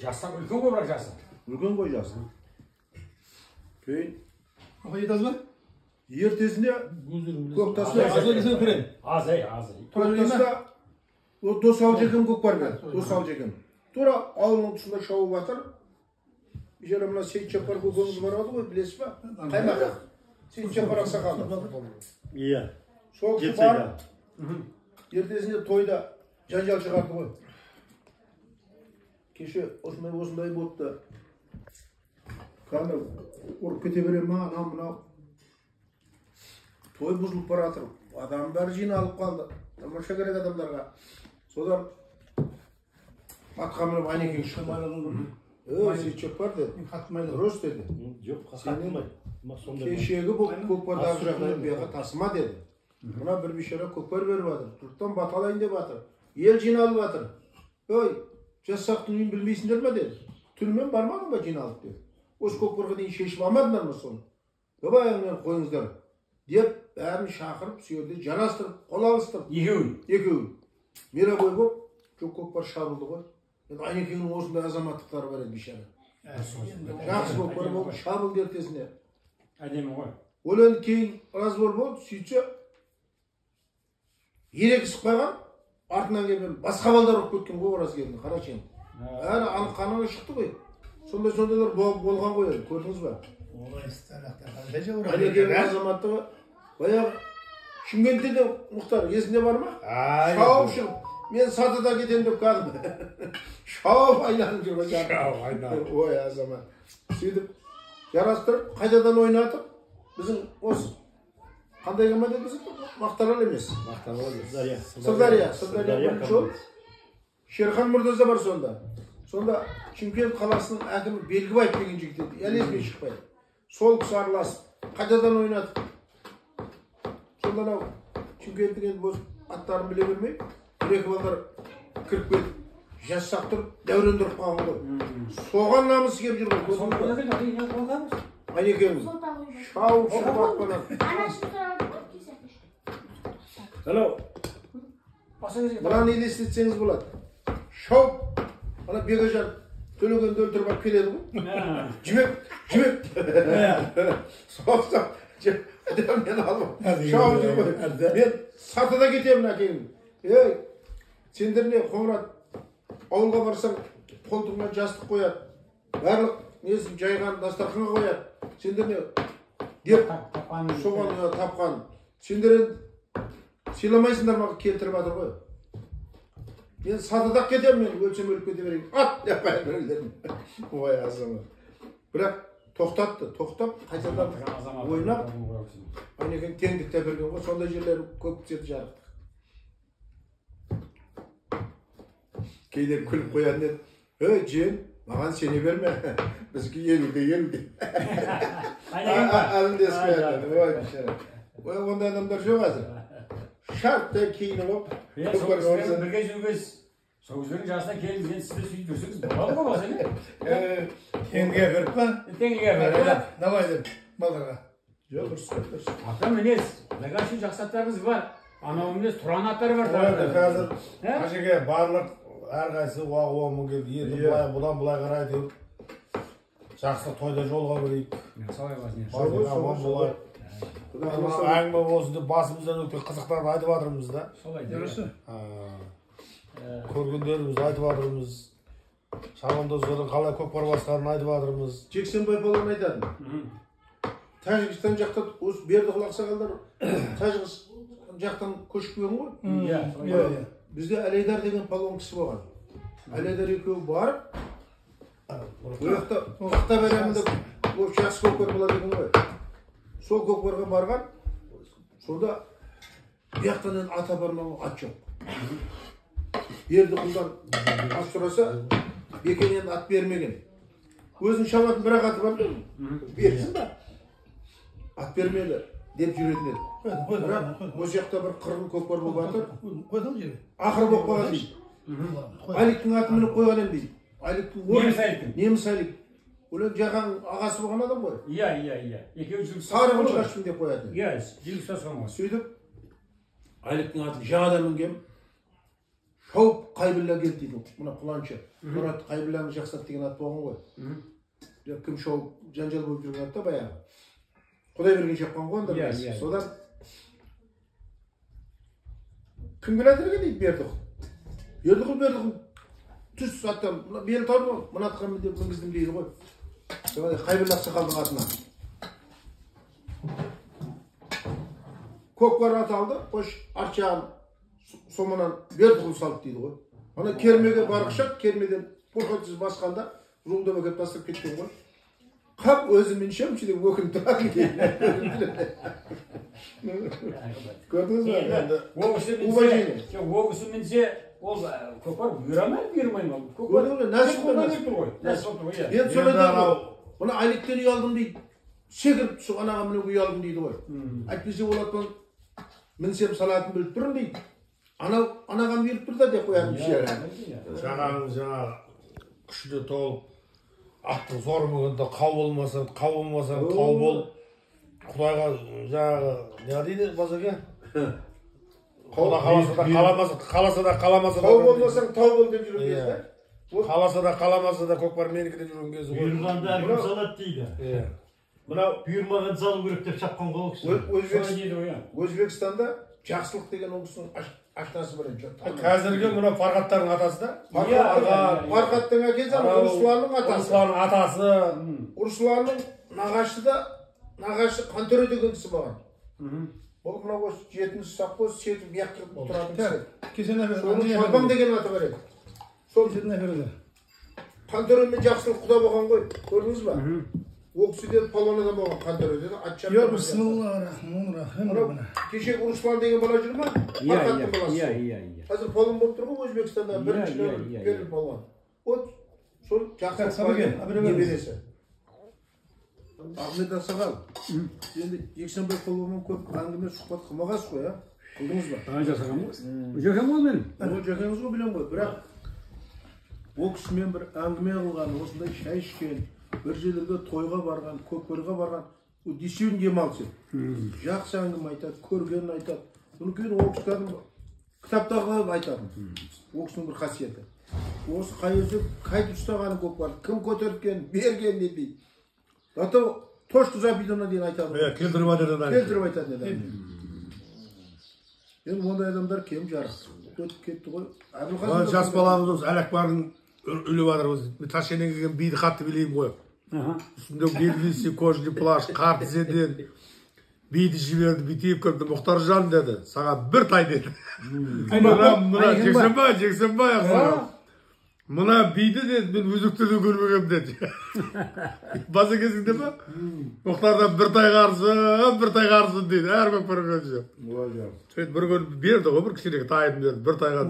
жастан үлкен ғой, бірақ жасы. Үлкен ғой жасы. Кейін Оқи ба? Ертесіне Көктаста Аз. Көктаста ол Досалы Жекем көкпар берді. Досалы Жекем. Тура ауылының тұсында шауып жатыр. Бейшара мына Сейітжаппар көкеміз бар еді ғой, білесіз ба? Қаймақақ. Сейітжаппар ақсақалы. Иә. Сол кісі барып, ертесіне тойда жанжал шығарды ғой. Кеше осындай осындай болыпты. Кәдімгі ұрып кете бере ма, анау мынау. Той бұзылып бара жатыр. Адам бәрі жиналып қалды. Тамаша керек адамдарға. Содан Атқа мініп Айнекең шықты. Ей, Сейітжаппар бар деді. Дұрыс деді. Кешегі бұл көкпардағы жағдайын бұяққа тасыма деді. Мына бір бейшара көкпар беріп жатыр. Жұрттан бата алайын деп жатыр. Ел жиналып жатыр. Ой, Жассақтың үйін білмейсіңдер ме деді. Түнімен бармадың ба жиналып деді. Осы көкпарға дейін шешіп алмадыңдар ма соны? Давай әңгімені қойыңыздар деп бәрін шақырып, сол жерде жарастырып, қол алыстырып. Екеуін. Мировой болып, жоқ көкпар шабылды ғой. Енді Айнекеңнің осындай азаматтықтары бар еді бейшара. Жақсы көкпар болып шабылды ертесіне. Әдемі ғой. Ол енді кейін разбор болды, сөйтсе ерегісіп қойған, артынан келген басқа балдар ұрып кеткен ғой Оразгелдіні, қарашы енді. Бәрі анық қанығы шықты ғой. Сондай-сондайлар болған ғой енді, көрдіңіз ба? Айнекеңнің азаматтығы баяғы Шымкентте де Мұхтар есінде бар ма? Шауып шығып, мен сатыда кетемін деп кәдімгі. Шауып айналып жүр ғой. Шауып айналып. Ой, азамат. Сөйтіп жарастырып, қайтадан ойнатып, біздің осы қандай команда біздің? Мақтаарал емес. Мақтаарал емес. Сырдария. Сырдария бірінші ол. Шерхан Мұртаза бар сонда. Сонда Шымкент қаласының әкімі Белгібаев деген жігіт еді. Әлі есіме шықпайды. Сол кісі араласып, қайтадан ойнатып. Сонда анау Шымкенттің енді бос аттарын біле бермей, бір-екі балдар кіріп кетіп, Жассақ тұрып, дәурен тұрып қалған ғой. Соған намысы келіп жүр ғой. Айнекең шауып шығып атпанан. Анау, мынаны елестетсеңіз болады. Шауып, ана Бекажан Төлегенді өлтіріп алып келеді ғой. Жібек, жібек. Соқсақ, мен алып, шауып жүр ғой. Мен сатыда кетемін әкеңім. Ей, сендер не, Қоңырат, ауылға барсаң, қолтығыңа жастық қояды. Барлық несін жайған дастарханға қояды. Сендер не деп соған тапқан. Сендер енді сыйламайсыңдар ма келтіріп жатыр ғой. Мен сатыда кетемін, мен өлсем өліп кете берейін. Ат деп қояды біреулерін. Ой, азамат. Бірақ тоқтатты, тоқтап, қайтадан ойнап, Айнекең теңдікті әперген ғой. Сондай жерлері көп түседі жарықтық. Кейде күліп қоятын еді. Ей, жиен, маған сене берме. Біздікі 50-де 50 де. Әлімдесіп қоятын. Ой, бейшара. Ой, ондай адамдар жоқ қазір. Шарттай киініп алып, бірге жүргіз. Сол кездердің жасына келдіңіз, енді сіз де сөйтіп жүрсеңіз болады ғой басы, не? Теңгеге беріп па? Теңгеге беріп. Давай деп, балдарға. Жоқ, дұрыс, дұрыс. Ата мінез, Құдайға шүкір жақсы аттарыңыз бар. Анау мінез, Тұран аттары бар. Енді қазір Қажеке барлық әрқайсысы уа-уа келді. Енді былай, бұдан былай қарай деп. Жақсы тойда жолға берейік. Солай болсын. Аман болайық. Әңгіме болсын деп басымыздан өткен қызықтарды айтып жатырмыз да. Солай. Дұрыс. Көргендерімізді айтып жатырмыз. Шабандоздардың қалай көкпар басқанын айтып жатырмыз. Жексенбай палуан айтады. Тәжікстан жақта осы Бердіқұл ақсақалдар Тәжікстан жақтан көшіп келген ғой. Иә. Бізде Әлейдар деген палуан кісі болған. Әлейдар екеуі барып, ол жақта мақта беремін деп жақсы көкпар болады екен ғой. Сол көкпарға барған, сонда бұяқтан енді ата бармаған ат жоқ. Бердіқұлдан ат сұраса, Бекен енді ат бермеген. Өзінің шабатын бір-ақ аты бар, берсін ба? Ат бермеді деп жүретін еді. Бірақ осы жақта бір қырғын көкпар болып жатыр. Ақыры болып қалған дейді. Аликтің атын мініп қойған едім дейді. Аликтің неміс Алик. Ол енді Жақан ағасы болған адам ғой. Иә, иә, иә. Екеуі жігіт сары қылышқашпын деп қоятын. Иә, жігіт ұстасқан ғой. Сөйтіп Аликтің атын жаңадан мінгем. Шауып Қайбілла келді дейді. Мына Құланшы. Мұрат Қайбілланың жақсы ат деген ат болған ғой. Кім шауып жанжал болып жүрген ат та баяғы. Құдай берген шапқан ғой онда. Содан кім келе жатыр екен дейді Бердіқұл. Бердіқұл, Бердіқұл түс аттан, мына бері таудың ғой, мына атқа мін деп мінгіздім дейді ғой. Жаңағыдай Қайбілла ақсақалдың атына. Көкпар ат алды, қош арт жағын сомынан Бердіқұл салды дейді ғой. Ана кермеге барғышақ, кермеден порхатсыз басқанда зуылдап әкеліп тастап кеткен ғой. Қап өзім міншемші деп өкініп тұрады екен. Көрдіңіз бе? Ол кісі мінсе, Ол көкпар бұйыра ма, бұйырмай ма? Көкпар нәсіп қолдан келіп тұр ғой. Нәсіп болып тұр ғой, иә. Енді сол айтады ғой, мына Аликтен ұялдым дейді. Секіріп түсіп анаға мінуге ұялдым дейді ғой. Әйтпесе ол аттан мінсем салатын біліп тұрмын дейді. Анау анаға бұйырып тұр да деп қоятын бейшара. Жаңағы күшіне толып, аттың зоры мінгенде қау болмасаң, қау болмасаң, тау бол. Құдайға жаңағы не дейді Базеке? Құда қаласа да қаламаса, қаласа да қаламаса да. Тау болмасаң тау бол деп жүрген кез да. Қаласа да қаламаса да көкпар менікі деп жүрген кезі ғой. Бұйырғанды әркім салады дейді. Иә. Мынау бұйырмаған салу керек деп шапқан ғой ол кісі. Өзбекстанда жақсылық деген ол кісінің ашнасы бар еді. Қазіргі мына Фархаттардың атасы да. Фархаттың әкесі Русланның атасы. Русланның атасы. Русланның нағашы да, нағашы Қантөре деген кісі болған. Ол мынау осы жетінші совхоз жеті бияқ тұратын кісі. Соның Шолпан деген аты бар еді. Сол Қантөре мен Жақсылық құда болған ғой, көрдіңіз ба? Ол кісі де палуан адам болған, Қантөре деді, ат шапқан. Кеше Руслан деген бала жүр ма? Фархаттың баласы. Қазір палуан болып тұр ғой Өзбекстанда, бірінші нөмір палуан. Вот сол Жақсылық немересі. Ахмет Ақсақал, енді Жексенбай палуанмен көп әңгіме сұхбат қылмағансыз ғой, а? Қылдыңыз ба? Жасағанмын ғой. Жекем ғой менің. Ол жекеңіз ғой, білемін ғой. Бірақ ол кісімен бір әңгіме қылған, осындай шай ішкен, бір жерлерге тойға барған, көкпарға барған, ол действительно демалыс еді. Жақсы әңгіме айтады, көргенін айтады. Содан кейін ол кісі кәдімгі кітаптағы айтатын. Ол кісінің бір қасиеті. Осы қай өзі қайтып ұстағаны көкпар, кім көтерткен, берген дейді. Зато точку запятойына дейін айтады. Иә, келтіріп айтады. Келтіріп айтатын еді. Енді ондай адамдар кем жарық. Өтіп кетті ғой. Жас баламыз осы Әләкбардың өліп жатыр. Мен Ташкенттен келген биді қатты билеймін ғой. Үстінде белгісі кожаный плащ, қар тізеден биді жіберді, бүйтіп көрді. Мұхтаржан деді, саған бір тай деді. Мына Жексенбай, Жексенбай ақсақал. Мына биді деді, мен өзектерден көрмегенмін деді. База кезіңде ме? Мұхтардан бір тай қарсы, бір тай қарсы дейді. Әр көкпар көрсе. Сөйтіп бір күн берді ғой, бір кішкене тайын берді, бір тайға.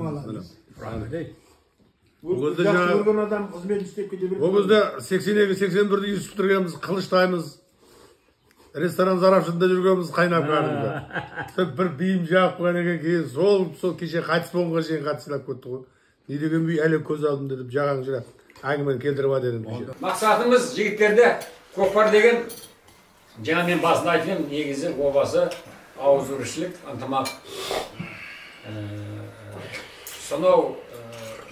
Ол кезде жақсы көрген адам қызметін істеп кете береді. Ол кезде 82-81-де үй бітіргенбіз, қылыштаймыз. Ресторан Зарафшында жүргенбіз, қайнап кәдімгі. Сөйтіп бір биім жағып қойған екен, кейін сол кеше қайтыс болғанға шейін қатты сыйлап кетті ғой. Не деген би әлі көз алдымда деп жағаң жүре әңгімені келтіріп алды едім. Мақсатымыз жігіттерде көкпар деген, жаңа мен басында айтып едім, негізі обасы ауызбіршілік, ынтымақ. Сонау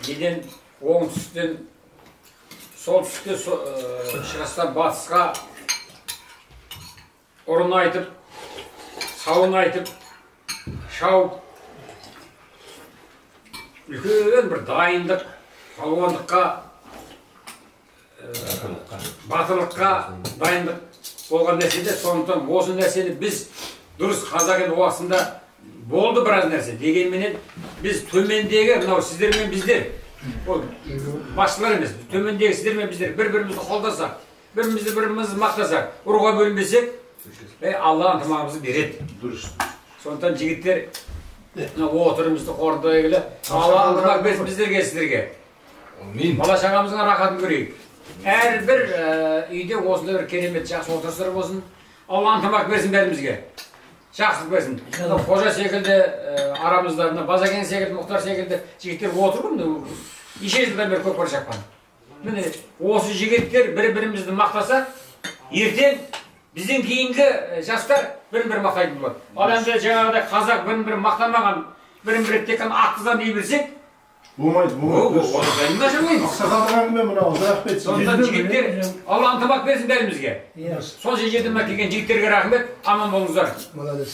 неден оңтүстіктен солтүстікте шығыстан батысқа ұрын айтып, сауын айтып, шауып, үлкен бір дайындық, палуандыққа, батырлыққа дайындық болған нәрсе де. Сондықтан осы нәрсені біз дұрыс қазақ елі уақытында болды біраз нәрсе дегенменен біз төмендегі мынау сіздер мен біздер, ол басшылар емес, төмендегі сіздер мен біздер бір-бірімізді қолдасақ, бірімізді біріміз мақтасақ, ұруға бөлінбесек, Алла ынтымағымызды береді. Дұрыс. Сондықтан жігіттер отырымызды қорытындай келе, Алла ынтымақ берсін біздерге, сіздерге. Бала шағамыздың рахатын көрейік. Әрбір үйде осындай бір керемет жақсы отырыстар болсын. Алла ынтымақ берсін бәрімізге. Жақсылық берсін. Қожа секілді арамызда, Базакен секілді, Мұхтар секілді жігіттер отыр ғой, неше жылдан бері көкпар шапқан. Міне осы жігіттер бір-бірімізді мақтаса, ертең бізден кейінгі жастар бірін-бірі мақтайтын болады. Ал енді жаңағыдай қазақ бірін-бірі мақтамаған, бірін-бірі тек қана аттызан дей берсек, болмайды, болмайды. Ақсақалдың әңгіме мынау, рахмет. Сондықтан жігіттер, Алла ынтымақ берсін бәрімізге. Сонша жерден келген жігіттерге рахмет, аман болыңыздар. Молодец.